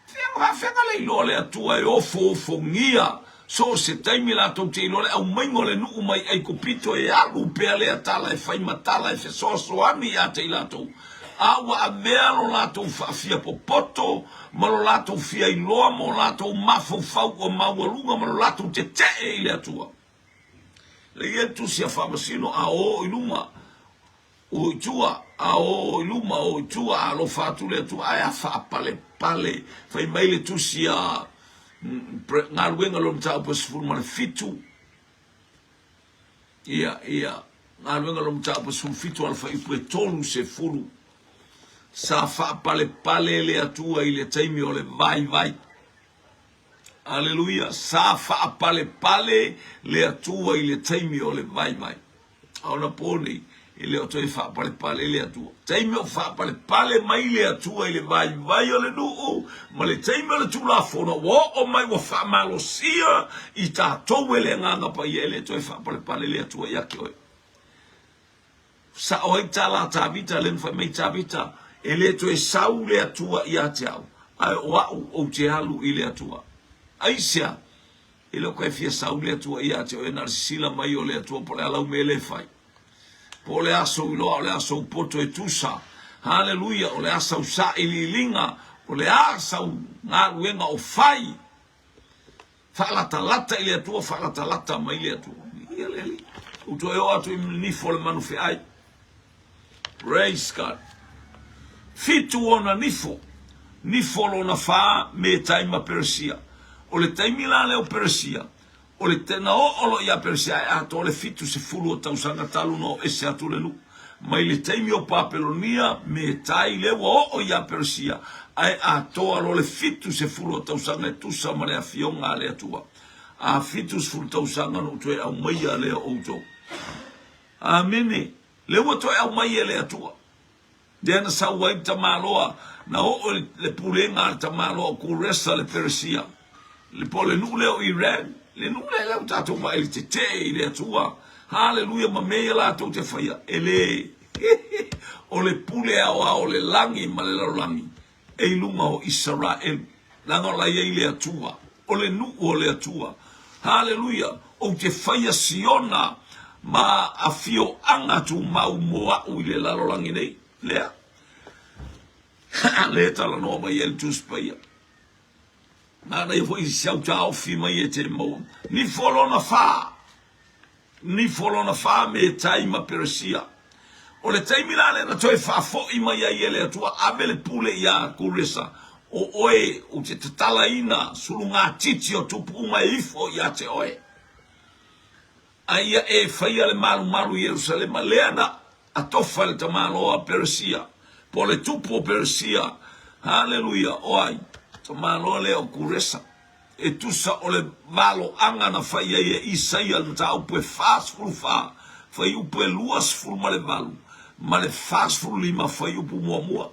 Fea faafega le iloa le Atua e ofoofogia so o se taimi latou te iloa le aumaiga o le nuu mai Aikupito e alu pea lea tala e fai ma tala e fesoasoani ia te i latou, a ua avea lo latou faafiapopoto ma lo latou fia iloa ma o latou mafaufau ua maualuga ma lo latou tetee i le Atua. Lea ia le tusi a Faamasino a o i luma O i tua, a o i luma, o i tua, a alofa atu le Atua, ae a faapalepale. Fai mai le tusi a Galuega lona mataupu e 17, ia, ia, Galuega lona mataupu e 17, ala fuaiupu e 30, sa faapalepale le Atua i le taimi o le vaivai. Aleluia! Sa faapalepale le Atua i le taimi o le vaivai. A o na po nei, E le o toe faapalepale le Atua. Taimi o faapalepale mai le Atua i le vaivai o le nuu ma le taimi o le Tulafono, ua oo mai ua faamalosia i tatou e le Agaga Paia, e le toe faapalepale le Atua ia te oe. Sao ai tala a Tavita, lea na fai mai Tavita, e le toe sau le Atua ia te au, ae o au ou te alu i le Atua. Aisea? E le o toe fia sau le Atua ia te oe, na o le sisila mai o le Atua po o le a lau mea lea e fai. Po o le a sou iloa, o le a sou poto e tusa. Haleluia! O le a sau sailiiliga, o le a sau galuega o fai. Faalatalata i le Atua, faalatalata mai le Atua. Ia le Alii. Ou toe oo atu i nifo o le manu feai. Praise God. Fitu ona nifo. Nifo lona fa, Metai ma Peresia. O le taimi la lea o Peresia, o le na oo loa ia Peresia ae atoa le 70 o tausaga talu na oo ese atu le nuu. Mai le taimi o Papelonia, Metai, lea ua oo ia Peresia, ae atoa loa le 70 o tausaga e tusa ma le afioga a le Atua. A 70 tausaga ona ou toe aumaia lea o outou. Amene. Lea ua toe aumai e le Atua. Lea na sau ai le tamaloa, na oo i le pulega a le tamaloa o Kuresa le Peresia, le po o le nuu lea o Iran, le nuu lea lea ua tatou vaai i le tetee i le Atua. Haleluia, ma mea ia latou te faia, e le, o le pule aoao o le lagi ma le lalolagi e i luga o Isaraelu, leaga o la e i ai le Atua, o le nuu o le Atua. Haleluia! Ou te faia Siona ma afioaga tumau mo a'u i le lalolagi nei. Lea, lea e talanoa mai ai le Tusi Paia. Manaia foi si au taofi mai e te maua. Nifo lona fa. Nifo lona fa Metai ma Peresia. O le taimi la lea na toe faafoi mai ai e le Atua, ave le pule iā Kuresa, o oe ou te tatalaina sulugatiti o tupu uma e ifo ia te oe. A ia e faia le malumalu i Ierusalema, lea na atofa e le tamaloa Peresia, po o le tupu o Peresia, haleluia, o ai? Tamaloa lea o Kuresa. E tusa o le valoaga na fai ai e Isaia le mataupu e 44, fuaiupu e 28 ma le 45 fuaiupu muamua.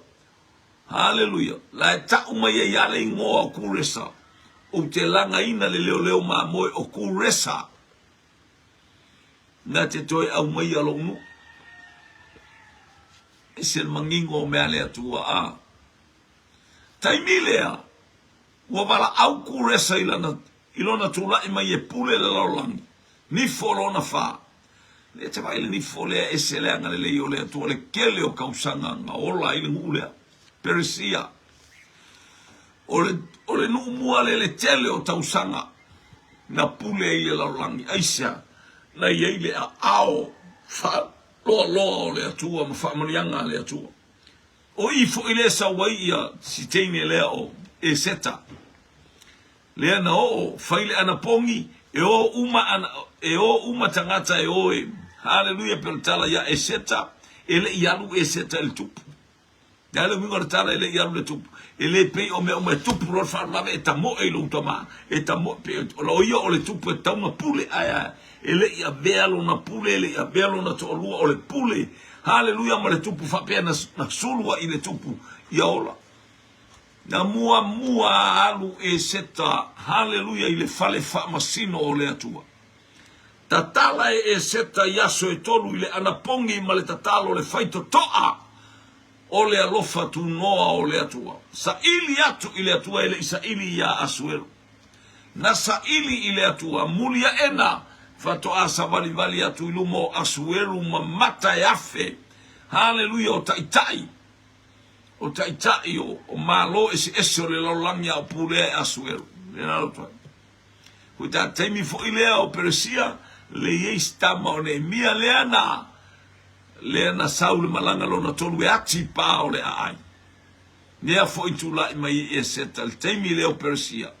Haleluia! La e tau mai ai lava le igoa o Kuresa, ou te lagaina le leoleo mamoe o Kuresa na te toe aumaia lou nuu. Ese le manino o mea a le Atua a. Taimi lea, Ua valaau Kuresa i lana, i lona tulai mai e pule le lalolagi, nifo lona fa. Lea te vaai le nifo lea ese le agalelei o le Atua le kele o kausaga na ola ai le nuu lea. Peresia. O le, o le nuu mua lea le tele o tausaga na pule ai le lalolagi. Aisea? Na i ai le aao faaloaloa o le Atua ma faamanuiaga a le Atua. O i foi lea e sau ai ia si teine lea o Eseta, lea na oo fai le anapogi, e o uma ana, e o uma tagata e o e, haleluia, pei o le tala ia Eseta, e le i alu Eseta i le tupu. Le a le uiga o le tala e le i alu i le tupu? E le pei o mea uma e tupu loa le faalavelave e tamoe i lou tama, e tamoe, pei o ia o le tupu e tatau ona pule, ae a, e le i avea lona pule, e le i avea lona toalua, o le pule Haleluia ma le tupu faapea na, na sulu ai le tupu ia ola. Na muamua alu Eseta, haleluia, i le fale faamasino o le Atua. Tatala e Eseta i aso e tolu i le anapogi ma le tatalo le faitotoa o le alofa tunoa o le Atua. Saili atu i le Atua e le i saili iā Asuero. Na saili i le Atua, muli aʻena, faatoa savalivali atu i luma o Asueru ma mata e afe, haleluia, o taitai, o taitai o, o malo eseese o le lalolagi a o pulea e Asueru. Lea na loto ai. Ko ta taimi foi lea o Peresia, le i ai se tama o Neemia lea na, lea na sau le malaga lona tolu e ati pa o le aai. Lea foi tulai mai i Eseta i le taimi lea o Peresia.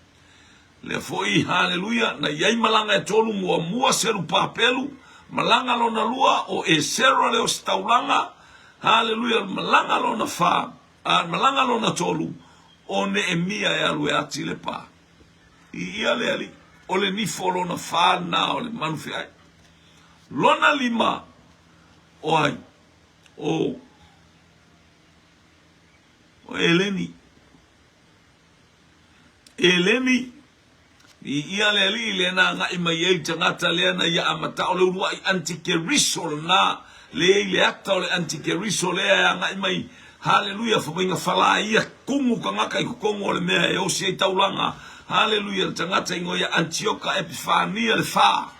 Lea foi, haleluia, na i ai malaga e tolu, muamua Serupapelu, malaga lona lua o Esera le ositaulaga, haleluia, malaga lona fa, a malaga lona tolu o Neemia e alu e ati le pa. I ia le alii, o le nifo lona fa lena o le manu feai. Lona lima o ai? O o Eleni. Eleni, viia le Alii lea na agai mai ai le tagata lea na ia amata o le uluai antikeriso lena, lea i le ata o le antikeriso lea e agai mai, haleluia, famaiga fala ia kumu tagata i totonu o le mea e osi ai taulaga, haleluia, le tagata igoa ia Antioka Epifania le fa.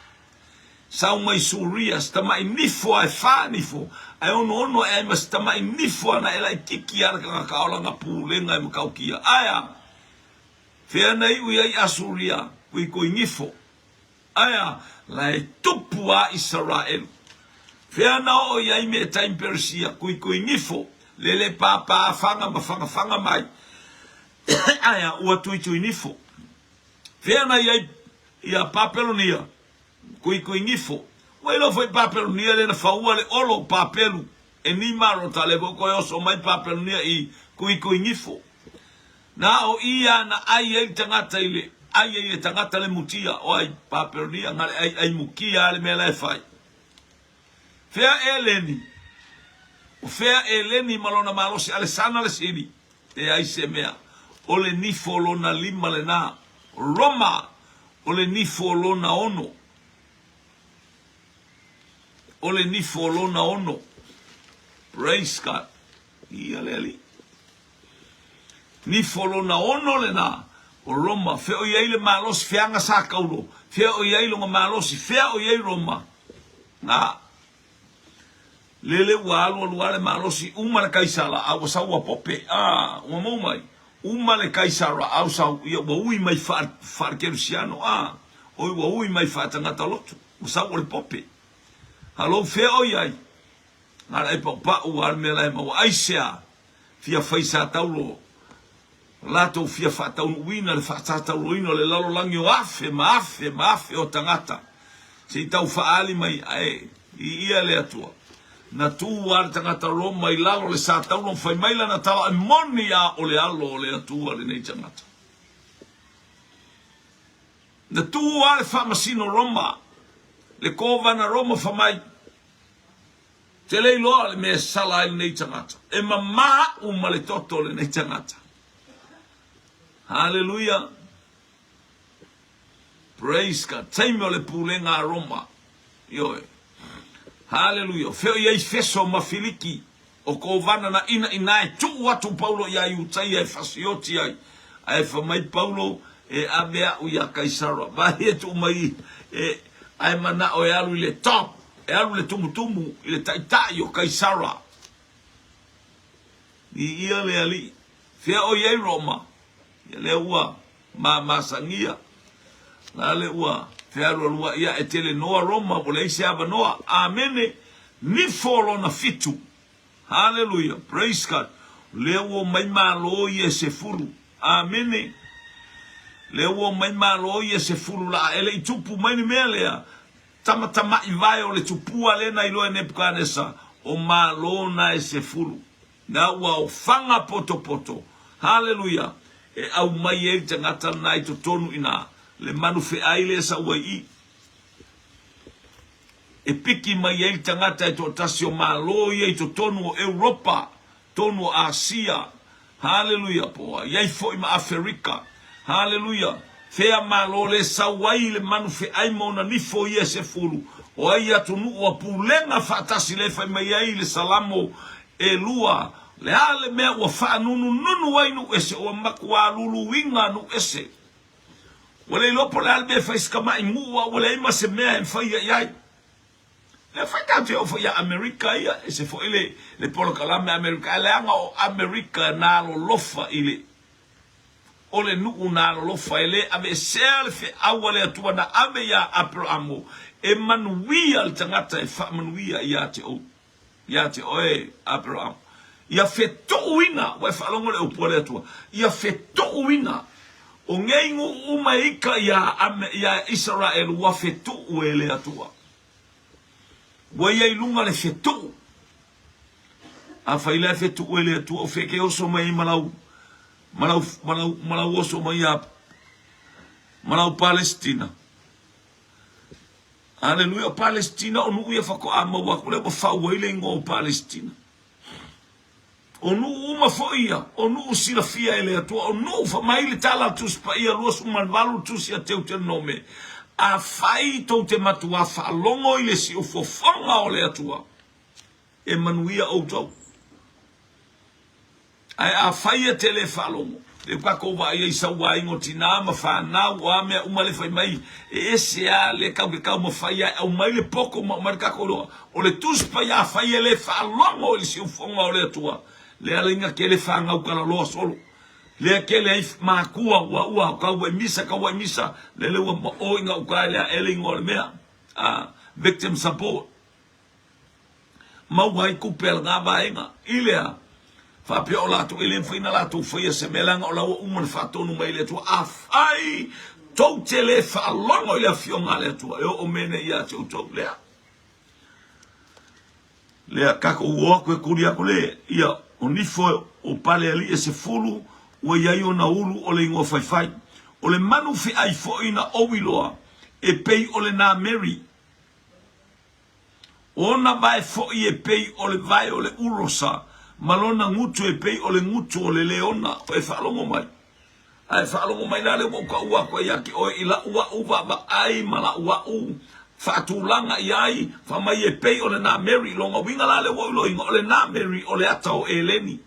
Sau mai Suria, si tamai nifo a e fa nifo, ae onoono ae ai ma si tamai nifo ana e laititi a le tagata o lana pulega e matautia. Ae a? Fea na iu i ai Asuria, kuikui nifo. Ae a? La e tupu a Isaraelu. Fea na oo i ai Metai ma Peresia, kuikui nifo, lele pāpā fanga ma fagafaga mai. Ae a? Ua tuitui nifo. Fea na i ai ia Papelonia, Kuikuigifo. Ua iloa foi Papelonia lea na faua le olo o Papelu e Nimarota lea foi koe oso mai Papelonia i Kuikuigifo. Na o ia na ai ai le tagata i le ai ai le tagata le mutia o ai Papelonia na le ai ai mukia le mea la e fai. Fea Eleni? O fea Eleni ma lona malosi Alesana le sili? Leai se mea. O le nifo lona lima lena. Roma, o le nifo lona ono. O le nifo lona ono. Praise God. Ia le Alii. Nifo lona ono lena. O Roma, fea o i ai le malosi, feaga sa kaulo, fea o i ai lona malosi, fea o i ai Roma. Na. Lele ua alualu lava le malosi, uma le Kaisara, a ua sau ua pope, a, ua mau mai, uma le Kaisara, a ua sau, ia ua ui mai faa, faa-kerisiano, a, oi ua ui mai faa-tagata lotu, ua sau o le pope. Halou, fea o i ai? Na le ai paupau a le mea la e maua. Aisea? Fia fai sa taulo latou fia faataunuuina le faasatauloina o le lalolagi o afe ma afe ma afe o tagata se i tau faaali mai ae viia le Atua. Na tu a le tagata Roma i lalo o le sataulo ma fai mai lana tala e moni a o le alo o le Atua lenei tagata. Na tu a le faamasino Roma, le kovana Roma fa mai, Te le iloa le mea e sala ai lenei tagata. E mamā aʻu ma le toto o lenei tagata. Haleluia. Praise God. Taimi o le pulega a Roma. Ioe. Haleluia. Fea o i ai Feso ma Filiki o kovana na ina ina e tuu atu Paulo iā Iutaia e fasioti ai. Ae fa mai Paulo e ave aʻu iā Kaisara. Vaai e tuu mai e ae manao e alu i le top. E alu le tumutumu i le taitai o Kaisara. Viia le Alii. Fea o i ai Roma? Ia lea ua mamasagia. La le ua fealualuai ae tele noa Roma, ua leai se avanoa. Amene. Nifo lona fitu. Haleluia. Praise God. Lea ua omai malo ia e sefulu. Amene. Lea ua omai malo ia e sefulu laa. E le i tupu mai le mea lea. Tamatama'i vae o le tupua lea na iloa e Nepukanesa, o malo na e sefulu. Na ua ofaga potopoto, haleluia, e aumai ai le tagata lena i totonu ina, le manu fe'ai lea sau ai i. E piki mai ai le tagata e toatasi o malo ia i totonu o Europa, tonu o Asia, Haleluia, po o i ai foi ma Aferika, Haleluia, fea malo le sau ai le manu feai ma ona nifo ia e sefulu, o ai atunuu a pulega faatasi le fai mai ai le Salamo elua, le a le mea ua faanunununu ai nuu ese, ua matua luluina nuu ese. Ua le iloa po o le a le mea e fai si tama'i nuu a ua leai ma se mea e faia i ai. Lea fai tatou te oo foi ia Amerika ia, ese foi le, le polokalame a Amerika, ae leaga o Amerika na alolofa i le, o le nuu na alolofa e le aveesea le feau a le Atua na ave iā Aperamo e manuia le tagata e faamanuia ia te ou, ia te oe Aperamo. Ia fetuuina, ua e faalogo le upu a le Atua, ia fetuuina o nei nuu uma e ika iā, iā Isaraelu ua fetuu e le Atua. Ua ia i luga le fetuu. Afai la e fetuu e le Atua, o fea ke oso mai ai ma lau, ma lau, ma lau, ma lau oso mai ia, ma lau Palestina. Aleluia, o Palestina o nuu ia faatoa maua atu lea ua fau ai le igoa o Palestina. O nuu uma foi ia, o nuu silafia e le Atua, o nuu fa mai le tala a le Tusi Paia 28 le Tusi a Teuteronome, Afai tou te matuā faalogo i le siufofoga o le Atua, e manuia outou. Ae afai e te le faalogo, lea ua tatou vaai ai i sauaiga o tina ma fanau, o a mea uma lea e fai mai, e ese lava lea tatou te taumafai lava e aumai le poto ma aumai le tatou iloa. O le Tusi Paia afai e le faalogo i le siufofoga o le Atua, lea la ina tele fanau talaloa solo, lea tele ai matua ua ua tau ai misa tau ai misa, lele ua o i gauta e le ae le igoa o le mea, a victim support. Maua ai tupe a lena vaega. I le a? Faapea o latou, e le mafai ona latou faia se mea leaga o la ua uma ona faatonu mai e le Atua. Afai tou te le faalogo i le Afioga a le Atua, e oo mea nei ia te outou. Lea. Lea, tatou o atu e tuli atu le, ia, o nifo o Palealii e sefulu, ua i ai ona ulu o le igoa faifai. O le manu feai foi na ou iloa, e pei o le Nameri. Ona vae foi e pei o le vae o le urosa, ma lona gutu e pei o le gutu o le leona. E faalogo mai. Ae faalogo mai la lea ua ou taua atu ai ia te oe i lau a'u vaavaai ma lau a'u faatulaga i ai, fai mai e pei o le Nameri. Lona uiga la lea ua ou iloaina, o le Nameri o le ata o Eleni.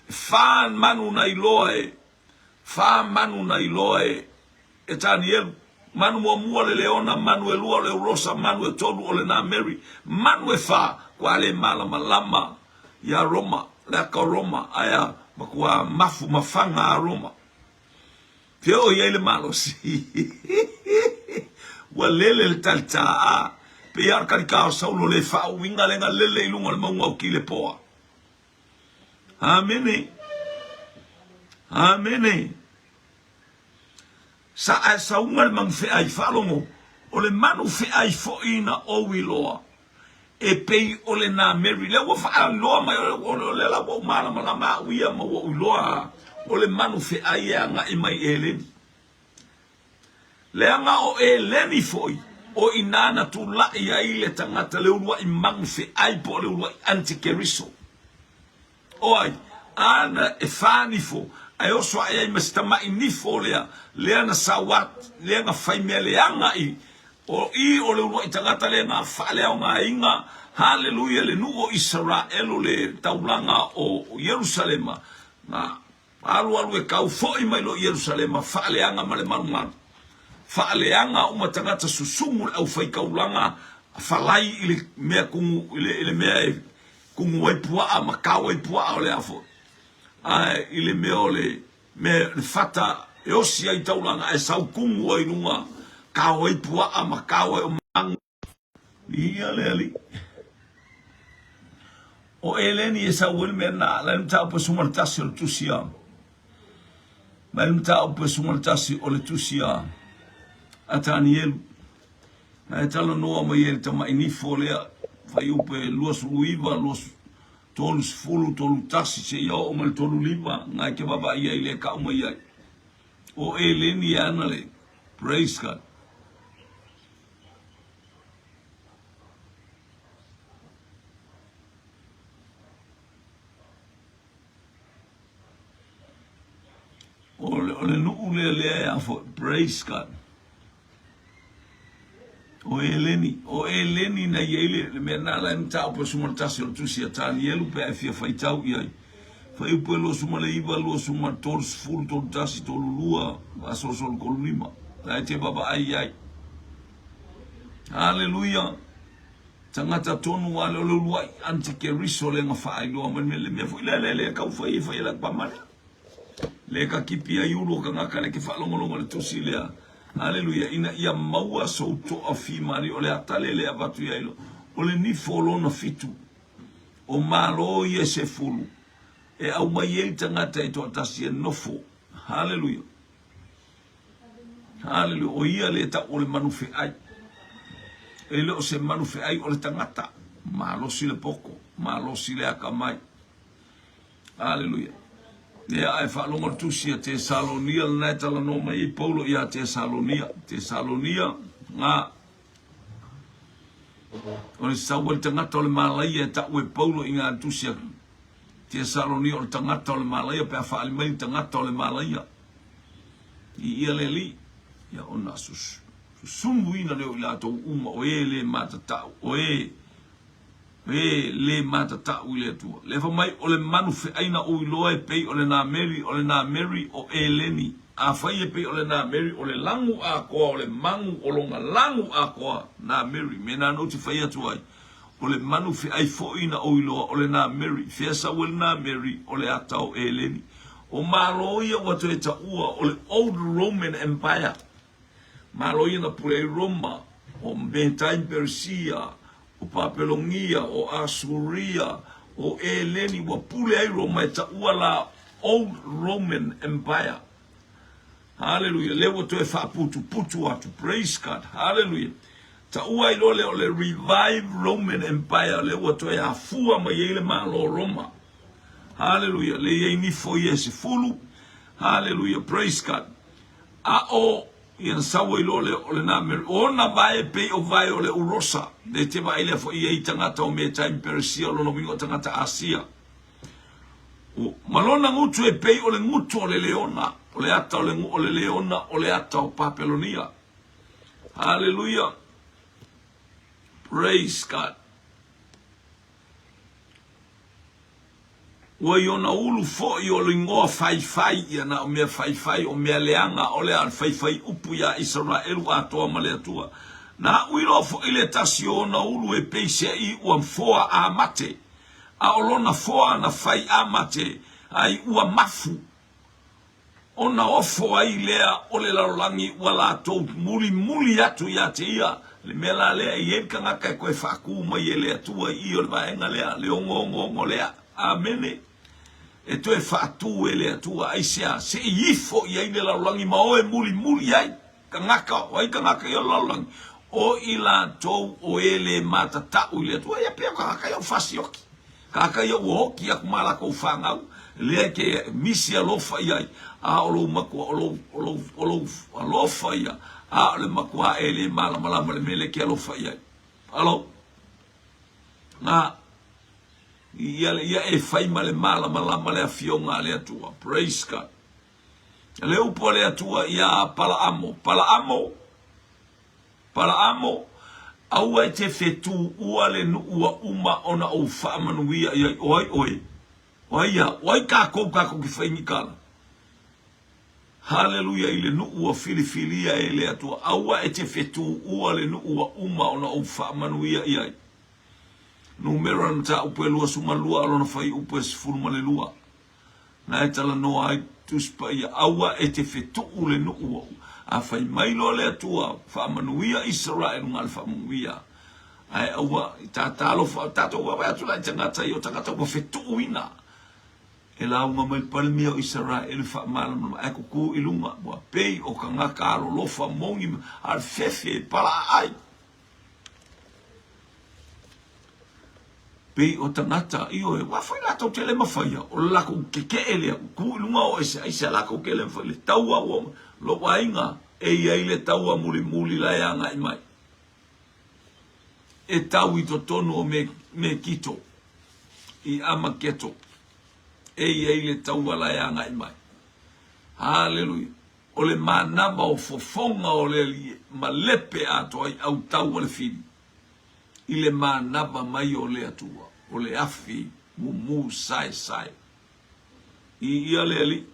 E fa manu na iloa e, fa manu na iloa e E Tanielu, manu muamua o le leona, manu e lua o le urosa, manu e tolu o le nameri, manu e fa, kua le malamalama ia Roma, le aka o Roma, ae matua mafu mafaga a Roma. Fea o i ai le malosi? Ua lele le talitā, a pei lava o le talitā o Saulo le faauiga lea na lele i luga o le mauga o Kilepoa. Amene. Amene. Sa ae sauga le manu feai faalogo, o le manu feai foi na ou iloa, e pei o le nameri. Lea ua faailoa mai, o lea la ua ou malamalama au ia ma ua ou iloa o le manu feai e agai mai i Eleni. Leaga o Eleni foi, o i ina na tulai ai le tagata le uluai manu feai po o le uluai antikeriso. O ai? Ana e fa nifo, ae oso ae ai ma si tamaʻi nifo lea, lea na sau at, lea na fai mea leaga i, o i o le uluaʻi tagata lea na faaleaogaina, haleluia, le nuu o Isaraelu, le taulaga o Ierusalema, na alualu e kau foi mai loa i Ierusalema, faaleaga ma le malumalu. Faaleaga uma tagata susumu le aufaitaulaga, falai i le mea kumu, i le mea e Kumu ai puaa ma kao ai puaa o le a foi. Ae i le mea o le mea le fata e osi ai taulaga ae sau kumu ai luga kao ai puaa ma kao ai o manu. Ia le alii. O Eleni e sau ai le mea na la le mataupu e suma le tasi o le tusi a mai le mataupu e suma le tasi o le tusi a a Tanielu. Ae talanoa mai ai le tamai nifo lea, fuaiupu e 29, 30, 31 seia oo mai le 35, na e te vaavaai ai lea e kau mai ai. O Eleni e ana le Praise God. O le, o le nuu lea lea e afo, praise God. O Eleni, o Eleni na i ai le, le mea na la e mataupu e suma le tasi o le tusi a Tanielu pe a e fia faitau i ai. Fuaiupu e 29, 23, 31, 32, faasolosolo 35. La e te vaavaai i ai. Haleluia! Tagata tonu a le o le uluai antikeriso lea na faailoa mai le mea foi lea lea lea tau fai e fai e la pama lea. Le ka kipi ai ulu o kangaka le ke faalogologo le tusi lea. Aleluia, ina ia maua sou toafimali o le ata lea le avatu ia ilo. O le nifo o lona fitu, o malo ia se fulu, e aumai ai tagata e toatasi e nofo. Haleluia. Haleluia. O ia le tau o le manu feai. E le o se manu feai o le tagata. Malosi le poko, malosi le akamai. Haleluia. Lea ae faalogo le tusi a Tesalonia lena e talanoa mai ai Paulo ia Tesalonia. Tesalonia, ngā. O le sau le tagata o le malaia e tau e Paulo i ngā tusi a. Tesalonia o le tagata o le malaia pe a faaali mai le tagata o le malaia i ia le Alii, ia ona susumuina lea o i latou uma o e le matatau, o e e le matatau i le Atua. Lea fai mai o le manu feai na ou iloa e pei o le nameri, o le nameri o Eleni. Afai e pei o le nameri, o le lagu atoa, o le magu o lona lagu atoa, nameri. Mea na ou te fai atu ai, o le manu feai foi na ou iloa, o le nameri. Fea sau ai le nameri, o le ata o Eleni. O Malo ia ua toe taua, o le Old Roman Empire. Malo ia na pule ai Roma, o Metai ma Peresia, o Papelonia, o Asuria, o Eleni, ua pule ai Roma e taua la Old Roman Empire. Haleluia. Lea ua toe faaputuputu atu. Praise God. Haleluia. Taua ai loa lea o le Revived Roman Empire, lea ua toe afua mai ai le Malo o Roma. Haleluia. Lea i ai nifo ia e 10. Haleluia. Praise God. A o ia na sau ai loa lea o lena mea, o ona vae e pei o vae o le urosa, le te vaai lea foi i ai tagata o Metai ma Peresia, o lona uiga o tagata Asia. O, ma lona gutu e pei o le gutu o le leona, o le ata o le, o le leona o le ata o Papelonia. Haleluia. Praise God. Ua i ona ulu foi o le igoa faifai ia na o mea faifai, o mea leaga, o le a faifai upu iā Isaraelu atoa ma le Atua. Na aʻu iloa foi le tasi o ona ulu e pei seʻi ua foa a mate, a o lona foa na fai a mate ai ua mafu. Ona ofo ai lea o le lalolagi ua latou mulimuli atu ia te ia, le mea la lea e i ai le tagata e toe faatu mai e le Atua i i o le vaega lea, le ogoogoogo lea. Amene. E toe faatu e le Atua, aisea? Se i ifo i ai le lalolagi ma o e mulimuli ai tagata, o ai tagata ia o le lalolagi? O i latou o e le matatau i le Atua. Ia pei o tagata ia o fasioki. Kākā ia ua hoki aku mā lākou whānau, lea ke misi alofa i ai, a o lou matua, o lou, o lou, o lou alofa ia, a o le matua e le malamalama le mea lea ke alofa i ai. Alo, ngā, ia, ia e whai ma le malamalama le afioga a le Atua. Praise God. Le upu a le Atua iā Palaamo. Palaamo, Palaamo, aua e te fetuua le nuu ua uma ona ou faamanuia i ai. O ai oe? O ai ia? O ai kākou kākou ke whai nikala? Haleluia i le nuu ua filifilia e le Atua. Aua e te fetuua le nuu ua uma ona ou faamanuia i ai. Numera le mataupu e 22 a lona fuaiupu e 12. Na e talanoa ai Tusi Paia, Aua e te fetuu le nuu ou. A fai mai loa le Atua, Faamanuia Isaraelu nga le faamanuia. Ae aua i ta talofa, tatou vaavaai atu la i tagata ia, o tagata ua fetuuina. E lauga mai le Palemia o Isaraelu i faamalamalama, ae kuku i luga, ua pei o tagata alolofa moni, a le fefe e palaa ai. Pei o tagata, ioe, ua fai latou te le mafai, o le lakou kekeʻe lea, ua ku i luga o ese, aisea lakou ke le mafai, le taua ua, lou aiga, e i ai le taua mulimuli la e agai mai. E tau i totonu o me, Mekito, i Amaketo, e i ai le taua la e agai mai. Haleluia. O le manava o fofoga o le Alii ma lepe atoa ai autau a le fili i le manava mai o le Atua, o le afi mumu saesae. I ia le Alii.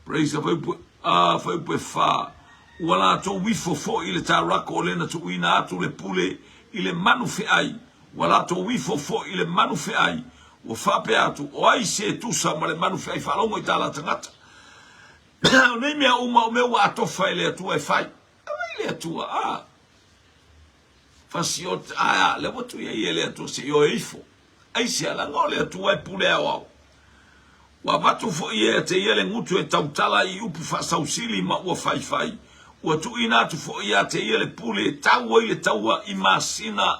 Praise the Fuaiupu, ah, fuaiupu e fa. Ua latou ifo foi i le tarako o le na tuuina atu le pule i le manu feai. Ua latou ifo foi i le manu feai. Ua faapea atu, o ai se tusa ma le manu feai faalogo i tā la tagata. O nei mea uma o mea ua atofa e le Atua e fai. Aumai le Atua, a. Fasiot, a, lea ua tui ai e le Atua se i oe ifo. Aisea, leaga o le Atua e pule aoao. Ua avatu foi ia te ia le gutu e tautala i upu faasausili ma ua faifai. Ua tuuina atu foi ia te ia le pule e tau ai le taua i masina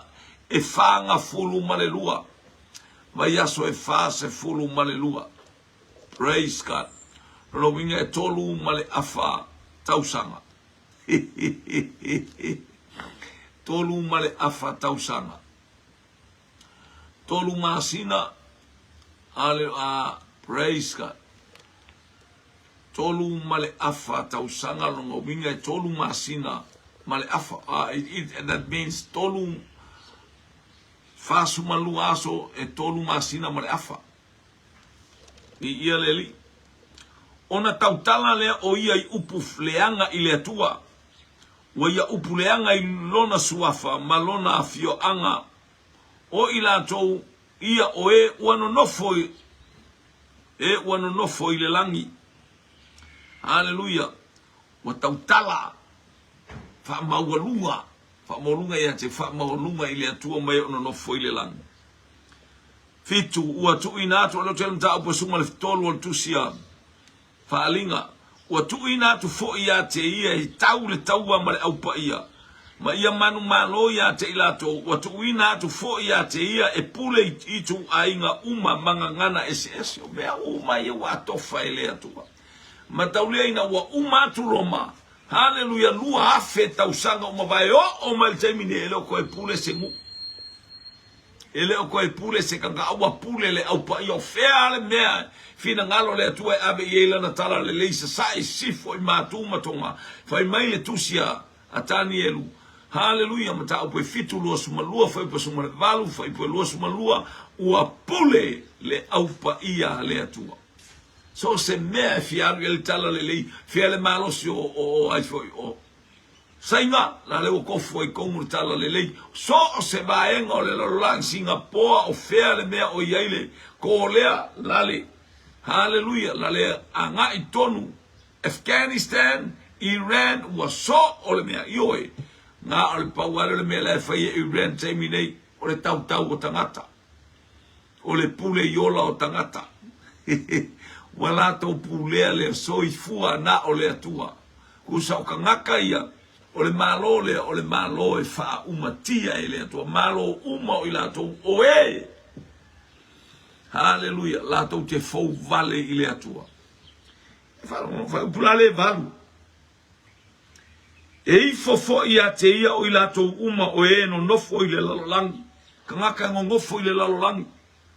e 42, vaiaso e 42. Praise God. Lona uiga e 3.5 tausaga. 3.5 tausaga. Tolu masina Hallelujah. Praise God. 3.5 tausaga lona uiga e tolu masina ma le afa. That means tolu 42 aso e tolu masina ma le afa. Viia le Alii. Ona tautala lea o ia i upu leaga i le Atua. Ua ia upu leaga i lona suafa ma lona afioaga o i latou ia o e ua nonofo i e ua nonofo i le lagi. Haleluia! Ua tautala faamaualuga, faamaualuga ia te faamaualuga i le Atua ma e o nonofo i le lagi. Fitu, ua tuuina atu, o lea tele mataupu e suma le tolu o le tusi a Faaaliga, ua tuuina atu foi ia te ia i tau le taua ma le aupaia, ma ia manumalo ia te i latou, ua tuuina atu foi ia te ia e pule i ituaiga uma ma gagana eseese, o mea uma ia ua atofa e le Atua. Mataulia ina ua uma atu Roma, haleluia, 2000 tausaga ua mavae oo mai le taimi nei, e le o toe pule se nuu. E le o toe pule se tagata, ua pule le au paia. O fea le mea finagalo le Atua e ave i ai lana tala lelei sasae sisifo i Matu ma Toga? Fai mai le tusi a Tanielu, Haleluia, mataupu e 7, 22, fuaiupu e 18, fuaiupu e 22, ua pule le au paia a le Atua. So o se mea e fia alu i ai le tala lelei, fea le malosi o ai foi o Saina, la lea ua tofu ai tonu le tala lelei. So o se vaega o le lalolagi, Singapoa, o fea le mea o i ai le Kolea, lale. Haleluia, la lea agai tonu. Afghanistan, Iran, ua so o le mea. Ioe, na o le pau lava lea o le mea la e fai e Iran taimi nei, o le tautau o tagata. O le pule i ola o tagata. Ua latou pulea le soifua na o le Atua. Kusa o kangaka ia, o le Malo lea, o le Malo e faaumatia e le Atua. Malo uma o i latou o e! Haleluia! Latou te fou vale i le Atua. E faalogo, faaupu la le valu. E ifo foi ia te ia o i latou uma o e nonofo i le lalolagi, kangaka e nonofo i le lalolagi.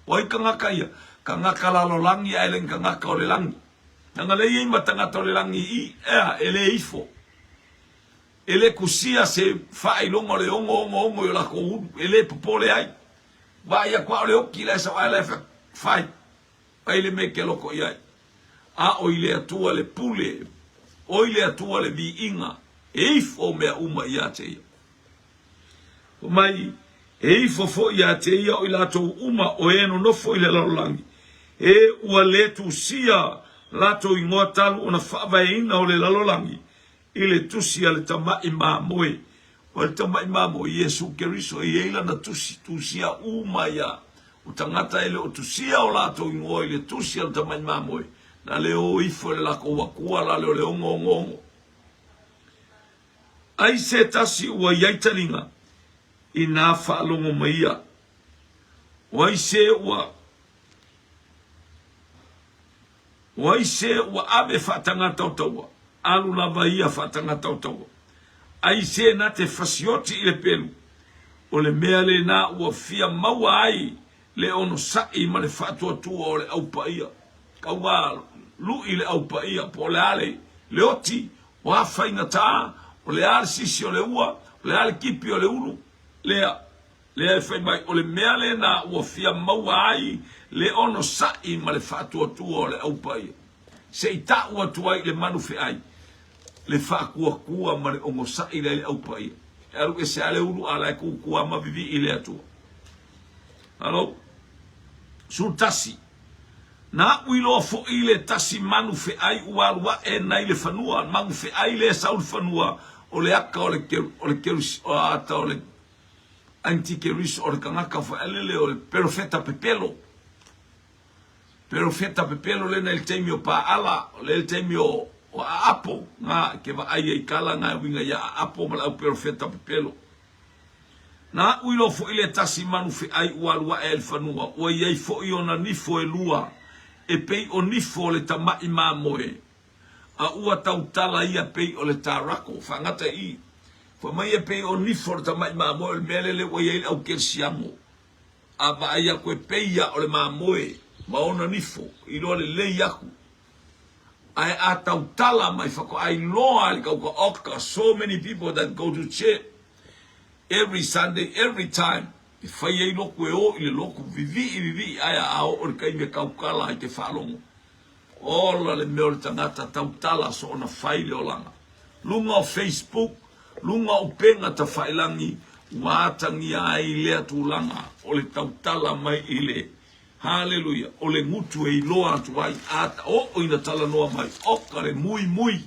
O ai kangaka ia? Kangaka lalolagi ae le ni kangaka o le lagi. Leaga lea e i ai ma tagata o le lagi i, ea, e le ifo. E le kusia se faailoga o le ogo ogo ogo i o lakou ulu, e le popole ai. Vaai atu a o le oki la e sau ae la e fai. Fai le mea e te loko i ai. A o i le Atua le pule, o i le Atua le viiga, e ifo mea uma ia te ia. Fai mai, e ifo foi ia te ia o i latou uma o e nonofo i le lalolagi, e ua le tusia latou igoa talu ona faavaeina o le lalolagi i le tusi a le tama'i mamoe. O le tama'i mamoe, Iesu Keriso, e i ai lana tusi, tusia uma ia o tagata e le o tusia o latou igoa i le tusi a le tama'i mamoe, na le o ifo e le lakou akua la le o le ogo ogo ogo. Ai se tasi ua i ai taliga inā faalogo mai ia. O ai se ua O ai se ua ave faatagata o taua, alu lava ia faatagata o taua. Ai se na te fasioti i le pelu, o le mea lena ua fia maua ai le onosai ma le faatuatua o le au paia. Kaua lu'i le au paia, po o le a le le oti, o a faigata, o le a le sisi o le ua, o le a le kipi o le ulu, lea. Lea e fai mai, o le mea lena ua fia maua ai le onosai ma le faatuatua o le au paia, se i ta'u atu ai i le manu fe'ai le faatuatua ma le onosai lea i le au paia. E alu ese lava le ulu a la e kukua ma vivii le Atua. Hello? 11. Na a'u iloa fo'i le tasi manu fe'ai ua alu a'e nai le fanua, manu fe'ai lea e sau i le fanua o le ata o le, o le, ata o le Antikerisi o le kangaka whaelele o le perofeta pepelo. Perofeta pepelo lena i le taimi o Paala, o le taimi o, o Aapo, ngā ke vaai ai kala ngā winga ia Aapo ma le au perofeta pepelo. Na a'u iloa fo'i le tasi manu fe'ai ua alu a'e ai le fanua, ua i ai fo'i ona nifo e lua, e pei o nifo o le tama'i mamoe, A ua tautala ia pei o le tarako, faagata i. Fai mai e pei o nifo o le tama'i mamoe o le mea lele ua i ai le au kerisiano. A vaai atu e pei ia o le mamoe. ma ona nifo, iloa lelei aku. Ae a tautala mai faatoa iloa e le kauka oka, so many people that go to church every Sunday, every time, e fai ai lotu e o i le lotu, vivii vivii ae a oo i le taimi e tautala ai te faalogo. Ola le mea o le tagata tautala soona fai le olaga. Luga o Facebook, luga o upega tafailangi ua atagia ai lea tulaga o le tautala mai i le Haleluia, o le gutu e iloa atu ai a oo ina talanoa mai, oka le muimui.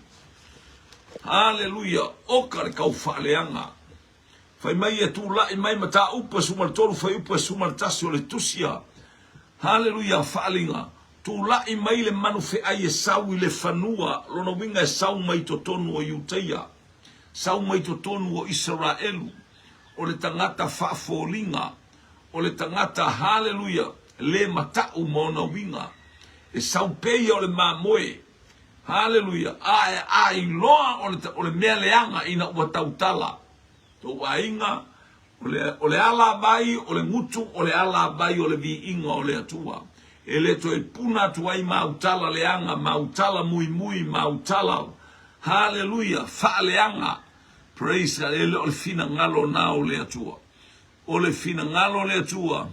Haleluia, oka le kau faaleaga. Fai mai e tulai mai mataupu e 13 fuaiupu e 11 o le tusi a Haleluia Faaaliga, tulai mai le manu feai e sau i le fanua, lona uiga e sau mai totonu o Iutaia, sau mai totonu o Isaraelu, o le tagata faafoliga, o le tagata Haleluia le matau ma ona uiga, e sau pea ia o le mamoe, Haleluia, a e ai loa o le, o le mea leaga ina ua tautala. Tou aiga, o le, o le alavai o le gutu, o le alavai o le viiga o le Atua. E le toe puna atu ai mautala leaga, mautala muimui, mautala, haleluia, faaleaga. Praise God, e le o le finagalo na o le Atua. O le finagalo o le Atua,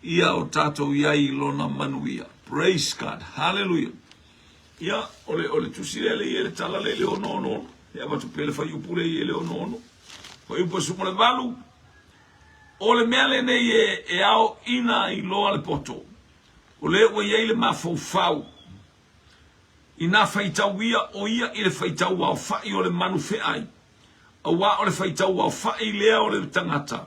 ia o tatou i ai i Lona manuia. Praise God, haleluia. Ia, o le, o le tusi lea le i e le tala le i le ono ono ono. E avatu pea le fuaiupu le i e le ono ono. Fuaiupu e sumo le valu. O le mea lenei e, e ao ina i loa le poto. O le ua i ai le mafaufau. Inā faitau ia o ia i le faitau aofa'i o le manu fe'ai, auā o le faitau aofa'i lea o le tagata,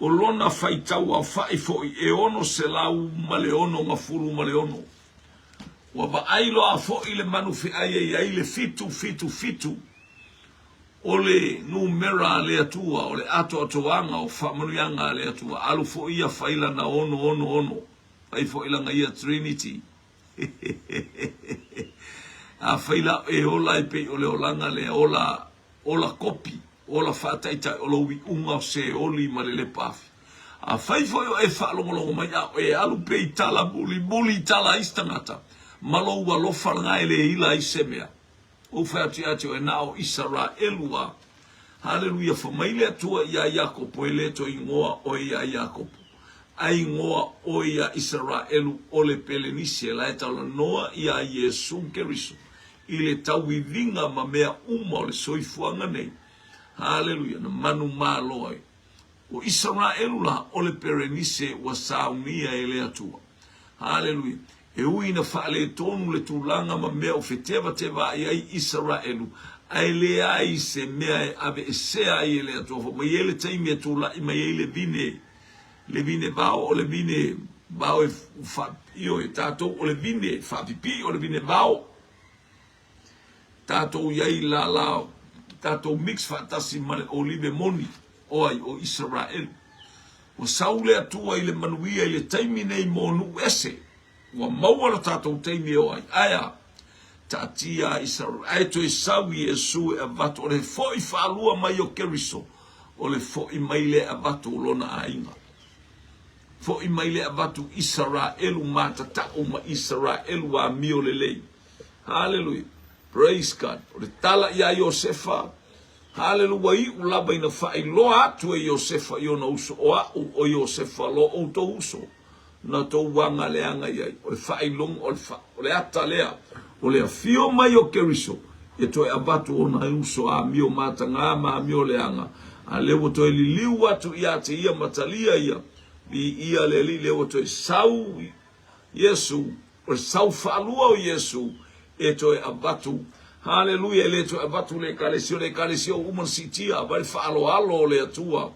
o lona faitau aofa'i fo'i e 666. Ua vaai loa fo'i le manu fe'ai e i ai le fitu fitu fitu, o le numera a le Atua, o le atoatoaga o faamanuiaga a le Atua, alu fo'i ia fai lana ono ono ono, fai fo'i lana ia Trinity. Afai la e ola e pei o le olaga lea, ola, ola kopi, ola faataitai, o lou iuga o Seoli ma le lepa afi. Afai foi o e faalogologo mai a o e alu pea i tala mulimuli i tala a isi tagata, ma lou alofa lena e le ila ai se mea. Ou fai atu ia te oe, na o Isaraelu a. Haleluia, fa mai le Atua iā Iakopo, e le toe igoa oe iā Iakopo, ae igoa oe iā Isaraelu o le Pelenise, la e talanoa iā Iesu Keriso i le tauiviga ma mea uma o le soifuaga nei. Haleluia, na manumalo ai. O Isaraelu la, o le Perenise ua saunia e le Atua. Haleluia. E ui ina faaletonu le tulaga ma mea o fetevatevaai ai Isaraelu, ae leai se mea e aveesea ai e le Atua. Fai mai ai le taimi e tulai mai ai le vine, le vine vao, o le vine vao e ioe, tatou o le vine faapipii, o le vine vao. Tatou i ai lala, tatou mix faatasi ma le olive moni, o ai, o Isaraelu. Ua sau le Atua i le manuia i le taimi nei mo nuu ese. Ua maua lo tatou taimi e o ai. Ae a? Taatia a Isaraelu. Ae toe sau Iesu e avatu, o le fo'i faalua mai o Keriso, o le fo'i mai lea e avatu o lona aiga. Fo'i mai lea e avatu Isaraelu matata'u ma Isaraelu amio lelei. Haleluia. Praise God. O le tala iā Iosefa, Haleluia, ua iu lava ina faailoa atu e Iosefa i ona uso, o a'u o Iosefa lo outou uso, na tou aga leaga i ai. O le faailoga, o le, fa, o le ata lea, o le afio mai o Keriso, e toe avatu ona uso amio matagā ma amio leaga, a lea ua toe liliu atu ia te ia ma talia ia, viia le Alii, lea ua toe sau Iesu, o le sau faalua o Iesu e toe avatu. Haleluia, e le toe avatu le Ekalesia, o le Ekalesia ua uma ona siitia, vai le faaaloalo o le Atua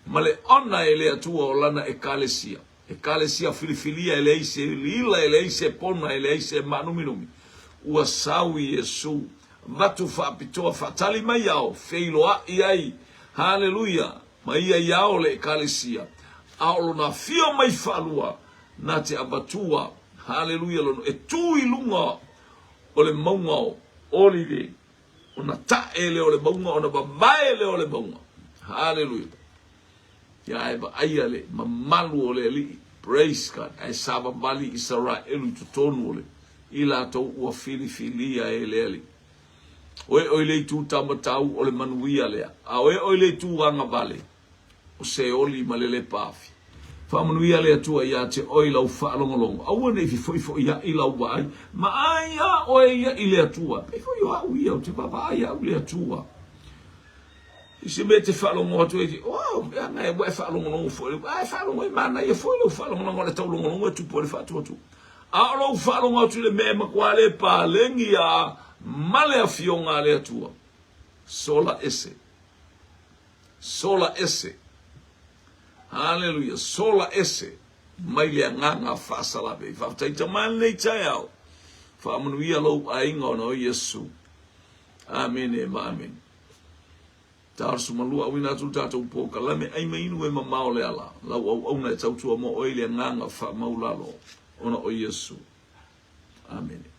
ma le ona e le Atua o Lana Ekalesia. Ekalesia filifilia e leai se lila, e leai se pona, e leai se maanuminumi. Ua sau Iesu, avatu faapitoa, faatali mai ao, feiloai ai. Haleluia, ma ia i ao le Ekalesia, a o lona afio mai faalua, na te avatua, haleluia, lona, e tu i luga o le mauga o Olive, ona ta'e lea o le mauga, ona vavae lea o le mauga. Haleluia. Ia e vaaia le mamalu o le Alii. Praise God. Ae savavali Isaraelu i totonu o le i latou ua filifilia e le Alii. O e oi le itu taumatau o le manuia lea, a o e oi le itu agavale, o Seoli ma le lepaafi. Faamanuia le Atua ia te oe i lau faalogologo, aua ne i fefoifoiaʻi lau vaai, ma ai a oe ia i le Atua. Pei foi o au ia, ou te vaavaai au i le Atua. I se mea e te faalogo atu ai, oh, mea na e ua e faalogologo foi, a e faalogo e manaia foi lou faalogologo, o le taulogologo e tupu ai le faatuatua. A o lou faalogo atu i le mea e matua le paleni a ma le afioga a le Atua, sola ese. Sola ese. Haleluia, sola ese mai le agaga faasalave. Faafetai tama lenei taeao. Faamanuia lou aiga ona o Iesu. Amene ma amene. 82 auina atu le tatou polokalame ai ma inu e mamao le ala lau auauna e tautua mo oe i le agaga faamaulalo ona o Iesu. Amene.